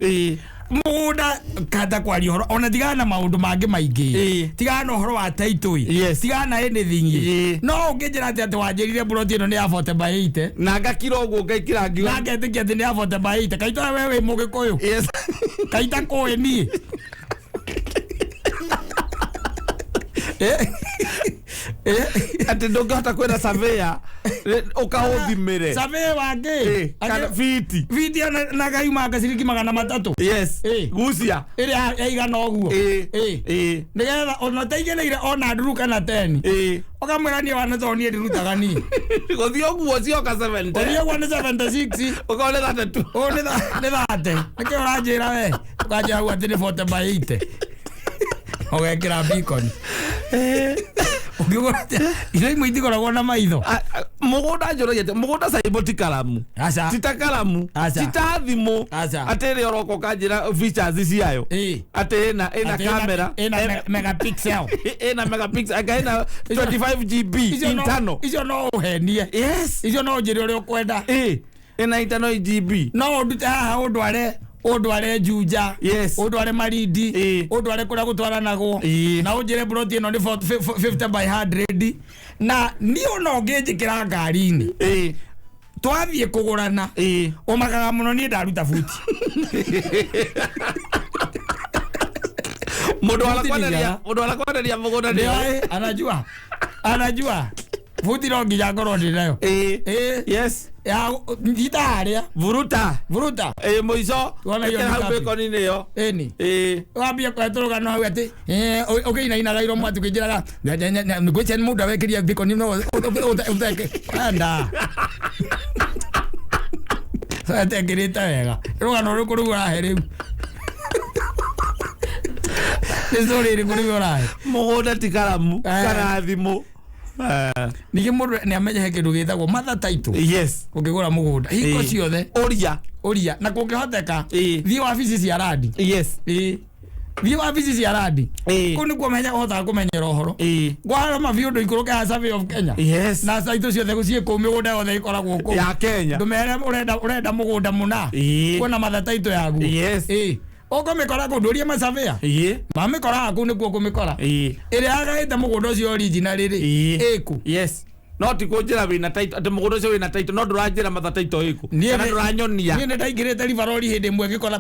Mũgũnda kata kwaria ũhoro ona tigana na maũndũ mangĩ maingĩ. Tigana na ũhoro wa title. Yes. Tigana na anything. No ũngĩnjĩra atĩ atĩ wanjĩrire plot ĩno nĩ ya 40 by 80. Na ngakira ũguo ngaikira ngiuga. Na ngetĩkia atĩ nĩ ya 40 by 80. Kaita we wĩ Mũgĩkũyũ. Yes. Kaita kũĩ niĩ. Atĩ ndũngĩhota kwĩra surveyor ũkaũthimĩre. Surveyor wa kĩ? Kana fiti. Fiti na kayuma ka ciringi 300. Yes. Gucia. Ĩrĩa yaigana ũguo. Nĩgetha ona ũtaigĩrĩire ona nduru kana 10. Ũkamwĩra niĩ wana tondũ niĩ ndirutaga niĩ. Gũthiĩ ũguo cioka 70. Gũthiĩ ũguo nĩ 76. Ũkorwo nĩ 32. Ũũ nĩ 30. Nĩkĩo ũranjĩra we. Ũkanjĩra hau atĩ nĩ 40 by 80. Ũgekĩra beacon. Ũngĩgũra atĩa? Indo imwe itikoragwo na maitho. Mũgũnda njũragia atĩ mũgũnda Saimo ti karamu. Aca. Ti ta karamu. Aca. Ti ta thimũ. Aca. Atĩ rĩrĩa ũroka ũkanjĩra features ciayo. Atĩ ĩna camera. Ĩna megapixel. Ĩna megapixel. Anga ĩna 25 GB internal. Icio no ũhenie. Yes. Icio no ũnjĩre ũrĩa ũkwenda. Ĩna internal GB. No ũndute haha ũndware ũndware Juja. Yes. Ũndware Malindi. Ũndware kũrĩa gũtwaranagwo. Na ũnjĩre plot ĩno nĩ 50 by 100. Na niĩ ona ũngĩnjĩkĩra ngari-inĩ. Twathiĩ kũgũrana. Ũmakaga mũno niĩ ndaruta buti. Mũndũ arakwenderia mũgũnda nĩ anajua. Anajua. Buti no nginya ngorwo ndĩ nayo. Yes. Ya njita harĩa. Vuruta. Vuruta. Mũico. Ĩkĩra hau bacon-inĩ ĩyo. Ĩni. Wambia kũhetũrũka no hau atĩ ũkĩinainaga iromo atĩ ũkĩnjĩraga ngwĩciria nĩ mũndũ awekĩria bacon no ũteke. Enda. Atekĩrĩte wega. Rũgano rũrĩkũ rũu ũrahe rĩu? Nĩ story ĩrĩkũ rĩu ũrahe? Mũgũnda ti karamu kana thimũ. Ningĩ mũndũ nĩ amenye he kĩndũ gĩtagwo mother title. Yes. Ũngĩgũra mũgũnda hingo ciothe ũria ũria na kũngĩhoteka thiĩ wabici cia randi. Yes. Thiĩ wabici cia randi. Ĩĩ. Kũu nĩkuo menya ũhotaga kũmenyera ũhoro. Ĩĩ. Ngwaroma biũ ndũ ikũrũke ha Survey of Kenya. Yes. Na saitũ ciothe ciĩ kũu, mĩgũnda yothe ĩkoragwo kũu. Ya Kenya. Ndũmere ũrenda mũgũnda mũna. Ĩĩ. Kuona matha taitũ yaguo. Yes. Ĩĩ. Ũkũmĩkora kũu, ndũrie macabĩa. Ĩĩ. Mamĩkoraga kũu, nĩkuo kũmĩkora. Ĩĩ. Ĩrĩa yagaĩte mũgũnda ũcio original rĩ, Ĩĩ. ĩkũ? Yes, no ti kũnjĩra wĩna title atĩ mũgũnda ũcio wĩna title, no ndũranjĩra matha title ĩkũ Niĩ kana ndũranyonia. Niĩ nĩ ndaingĩrĩte Rivaroli hĩndĩ ĩmwe, ngĩkora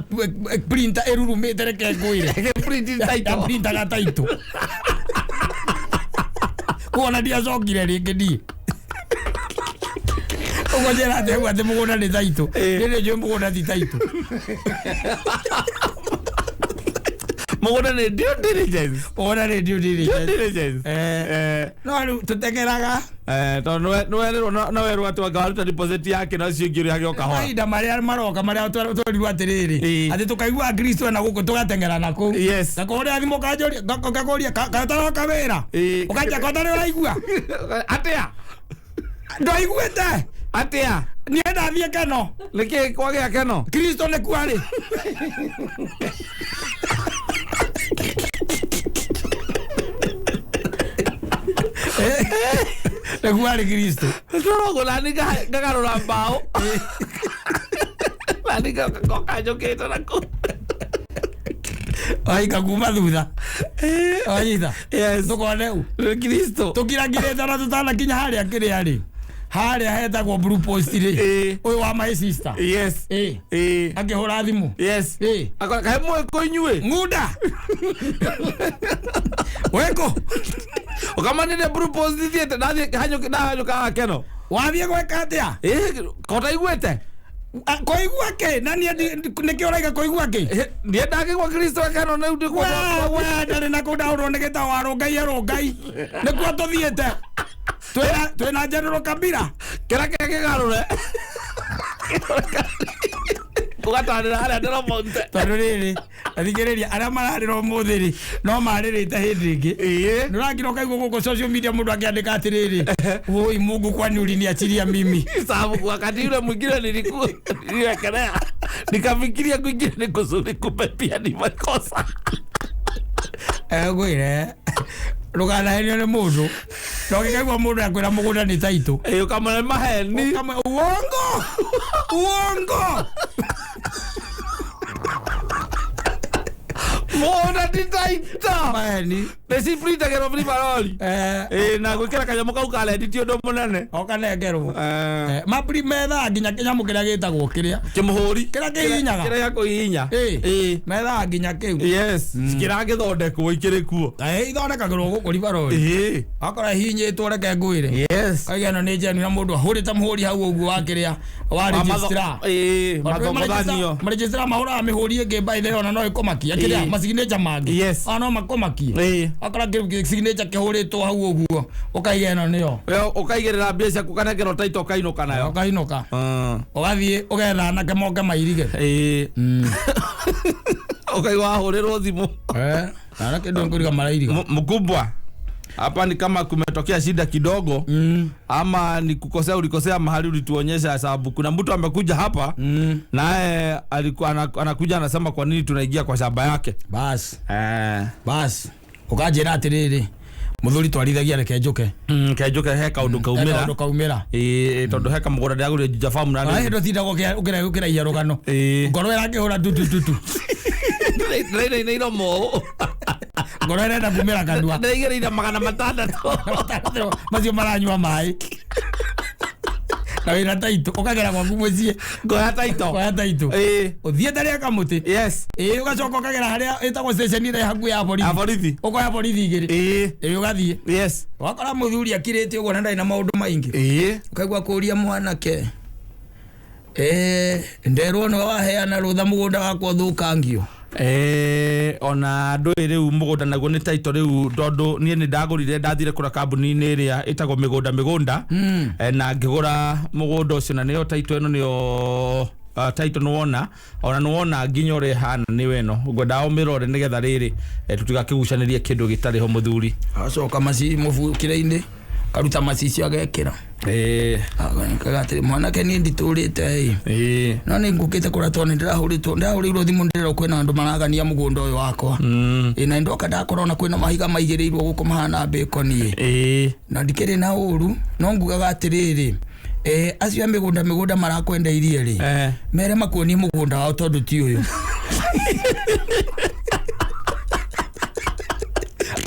printer ĩrurumĩte, reke ngwĩre. Print title. Printaga title kuona ndiacokire rĩngĩ niĩ ũguo njĩra atĩ hau atĩ mũgũnda nĩ title. Ĩĩ. Rĩrĩ njũĩ mũgũnda ti title. Mũgũnda nĩ due diligence. Mũgũnda nĩ due Due diligence. diligence. Eh. Eh. No rĩu tũteng'eraga. Eh, tondũ nĩwerĩrwo no werwo atĩ wanga waruta deposit yake no cio ingĩ ũrĩhage o kahora. Mahinda marĩa maroka marĩa twerirwo atĩrĩrĩ, Ĩĩ. atĩ tũkaigua Kristo ena gũkũ, tũgateng'era na kũu. Yes. Ngakũhũrĩra thimũ, ũkanjũria, ngakũria kaũtaroka wĩra. Ĩĩ. Ũkanjia kotarĩ ũraigua. Atĩa? Ndwaiguĩte. Atĩa? Niĩ ndathiĩ keno. Nĩkĩ kwagĩa keno? Kristo nĩ kuarĩ. Nĩguo arĩ Kristo. Tũrogwo nani ngagarũra mbaũ nani ngoka njũkĩte na kũu. Waika kuma thutha wanyita. Yes. Tũkone u. Nĩ Kristo. Tũkirangirĩte na tũtanakinya harĩa kĩrĩa rĩ, harĩa hetagwo Blue Post rĩ. Ĩĩ. Ũyũ wa my sister. Yes. Ĩĩ. Ĩĩ. Akĩhũra thimũ. Yes. Ĩĩ. Akora kaĩ mwĩ kũ inyuĩ? Ng'unda wĩkũ? Ũkamanire Blue Post thiĩte ndathiĩ ndahanyũka haha keno. Wathiĩ gwĩka atĩa? Ĩĩ, kota iguĩte. Kũigua kĩ? Na niĩ nĩkĩo ũraiga kũigua kĩ? Ndiĩ ndakĩgua Kristo keno nĩu ndĩkuo. We ndarĩ na kũu ndahũrwo nĩ gĩtao wa rũngai arũngai, nĩkuo tũthiĩte twĩna General Kabila. Kĩrĩa kĩrĩa kĩgarũre ũgatanĩra harĩa ndĩromonte. Tondũ rĩrĩ, athikĩrĩria arĩa mararĩra ũmũthĩ rĩ, no marĩrĩte hĩndĩ ĩngĩ. Ĩĩ. Nĩũrakira ũkaigua gũkũ social media mũndũ akĩandĩka atĩrĩrĩ, "Woi Mungu, kwani uliniachilia mimi?" Sababu wakati yule mwingine nilikuwa niliwekelea nikafikiria kwingine ni kuzuri, kumbe pia ni makosa. Ngwĩre ndũkanahenio nĩ mũndũ, na ũngĩkaigua mũndũ akwĩra mũgũnda nĩ taitũ, Ĩĩ, ũkamwĩra nĩ maheni. Ũkamwe- uongo, uongo. Mũgũnda ti taitũ. Maheni. Nĩ ciprintagĩrwo biribarori. Eh. Ĩĩ, na gwĩkĩra kanyamũ kau ka rendi ti ũndũ mũnene. Ũkanengerwo. Eh. Mapri methaga nginya kĩnyamũ kĩrĩa gĩtagwo kĩrĩa Kĩmũhũri. kĩrĩa kĩhihinyaga. Kĩrĩa gĩa kũhihinya. Ĩĩ. Ĩĩ. Methaga nginya kĩu. Yes, kĩragĩthondekwo ikĩrĩ kuo. Ithondekagĩrwo gũkũ ribarori. Ĩĩ. Wakora hihinyĩtwo, reke ngwĩre, Yes. kaiga ĩno nĩ njenu, na mũndũ ahũrĩte mũhũri hau ũguo wa kĩrĩa wa registrar. Ĩĩ, mathogothanio. Marejistara mahũraga mĩhũri ĩngĩ by the way, ona no ĩkũmakia kĩrĩa Ĩĩ. masignature mangĩ. Yes. Ona no makũmakie. Ĩĩ. Wakora kĩu signature kĩhũrĩtwo hau ũguo, ũkaiga ĩno nĩyo. We ũkaigĩrĩra mbia ciaku, ũkanengerwo taito, ũkainũka nayo. Ũkainũka, ũgathiĩ ũgetha anake moke mairige. Ĩĩ, ũkaigua wahũrĩrwo thimũ. Anake ndũkũriga marairiga. Mkubwa, hapa ni kama kumetokea shida kidogo ama ni kukosea ulikosea mahali ulituonyesha, sababu kuna mtu amekuja hapa naye alikuwa anakuja anasema kwa nini tunaingia kwa shamba yake. Bas. Eh. Bas, ũkanjĩra atĩrĩrĩ, mũthuri twarithagia, reke njũke. Kenjuke he kaundu kaumira. Kaũndũ kaumĩra. Ĩĩ, tondu he kamũgũnda ndĩragũrire Juja Farm na Hĩndĩ ũtindaga ũkĩraihia rũgano. Ĩĩ. Ngoro ĩrakĩhũra tutututu. Ndĩrainaina iromo ũũ. Ngoro ĩrenda kumĩra kanua. Ndĩraigĩrĩire 600. Macio maranyua maĩ na wĩna taitũ, ũkagera gwaku mũciĩ. Ngoya taito. Koya taitũ. Ĩĩ. Ũthiĩte rĩa kamũtĩ. Yes. Ĩĩ, ũgacoka ũkagera harĩa ĩtagwo station ĩrĩa hakuhĩ ya borithi. Ya borithi. Ũkoya borithi igĩrĩ. Ĩĩ. Ĩĩ, ũgathiĩ. Yes. Wakora mũthuri akirĩte ũguo na ndarĩ na maũndũ maingĩ. Ĩĩ. Ũkaigua kũria, "Mwanake, nderwo nĩwe waheana rũtha mũgũnda wakwa ũthũkangio." Eh, ona ndũĩ rĩu mũgũnda naguo nĩ taito rĩu, tondũ niĩ nĩ ndagũrire, ndathire kũra kambuni-inĩ ĩrĩa ĩtagwo mĩgũnda mĩgũnda na ngĩgũra mũgũnda ũcio, na nĩyo taito ĩno, nĩyo taito nĩwona, ona nĩwona nginya ũrĩa ĩhana nĩyo ĩno, ngwendaga ũmĩrore nĩgetha rĩrĩ tũtigakĩgucanĩrie kĩndũ gĩtarĩ ho, mũthuri. Acoka maci mũbukire-inĩ. Karuta macicio agekĩra. Ĩĩ. Kaga atĩrĩ, mwanake, niĩ nditũrĩte ĩ, Ĩĩ. no nĩ ngũkĩte kũrĩa tondũ nĩ ndĩrahũrĩirwo thimũ, ndĩrerwo kwĩna andũ maragania mũgũnda ũyũ wakwa. Ĩ, na ndoka ndakora ona kwĩna mahiga maigĩrĩirwo gũkũ mahana bacon ĩ. Ĩĩ. Na ndikĩrĩ na ũru, no ngugaga atĩrĩrĩ, acio a mĩgũnda marakwendeirie rĩ, mere makuonie mũgũnda wao tondũ ti ũyũ.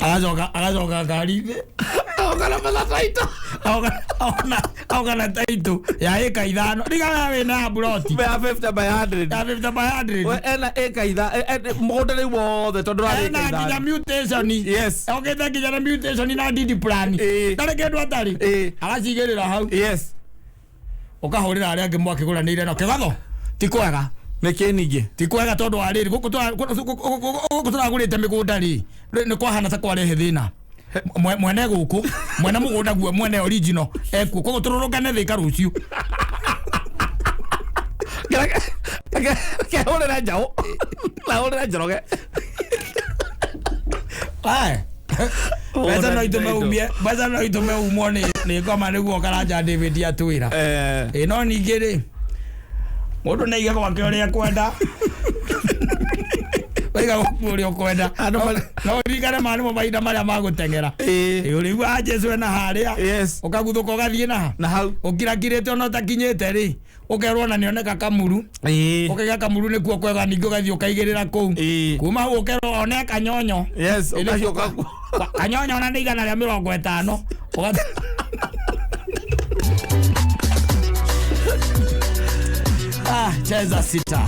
Agacoka ngari-inĩ. Aoka na matataito. Aoka na taitũ ya ĩka 5, rigaga wĩna ya buroti ya 50 by 100. Ya 50 by 100. We ena ĩka itha mũgũnda rĩu wothe tondũ ũrarĩ ena ĩka nginya ithano. mutation. Okĩte nginya na mutation na deed plan. Ndarĩ kĩndũ atarĩ. Agacigĩrĩra hau. Ũkahũrĩra arĩa angĩ mwakĩgũranĩire no kĩgatho ti kwega. Nĩ kĩ ningĩ? Ti kwega tondũ wa rĩrĩ, gũkũ tũragũrĩte mĩgũnda rĩ, nĩ kwahana ta kwarehe thĩna. Mwene gũkũ, mwene mũgũnda guo, mwene original ekuo, koguo tũrũrũngane Thĩka rũciũ. Kehũrĩre njaũ na hũrĩre Njoroge. Ae. Mbeca no itũme umie, mbeca no itũme umwo nĩ ngoma nĩguo Karanja David atwĩra. Ĩ, no ningĩ rĩ, mũndũ nĩ aige gwake ũrĩa ekwenda, waiga gwaku ũrĩa ũkwenda. No ũririkane maya nĩmo mahinda marĩa ma gũteng'era. Ĩ, ũrĩigua Jesu ena harĩa, ũkaguthũka ũgathiĩ naha Na hau. Ũkirakirĩte ona ũtakinyĩte rĩ, ũkerwo ona nĩoneka Kamuru. Ũkaiga Kamuru nĩkuo kwega, ningĩ ũgathiĩ ũkaigĩrĩra kũu. Kuma hau ũkerwo one Kanyonyo. Yes, ũgacoka. Kanyonyo ona nĩ 150. Ah, cheza sita.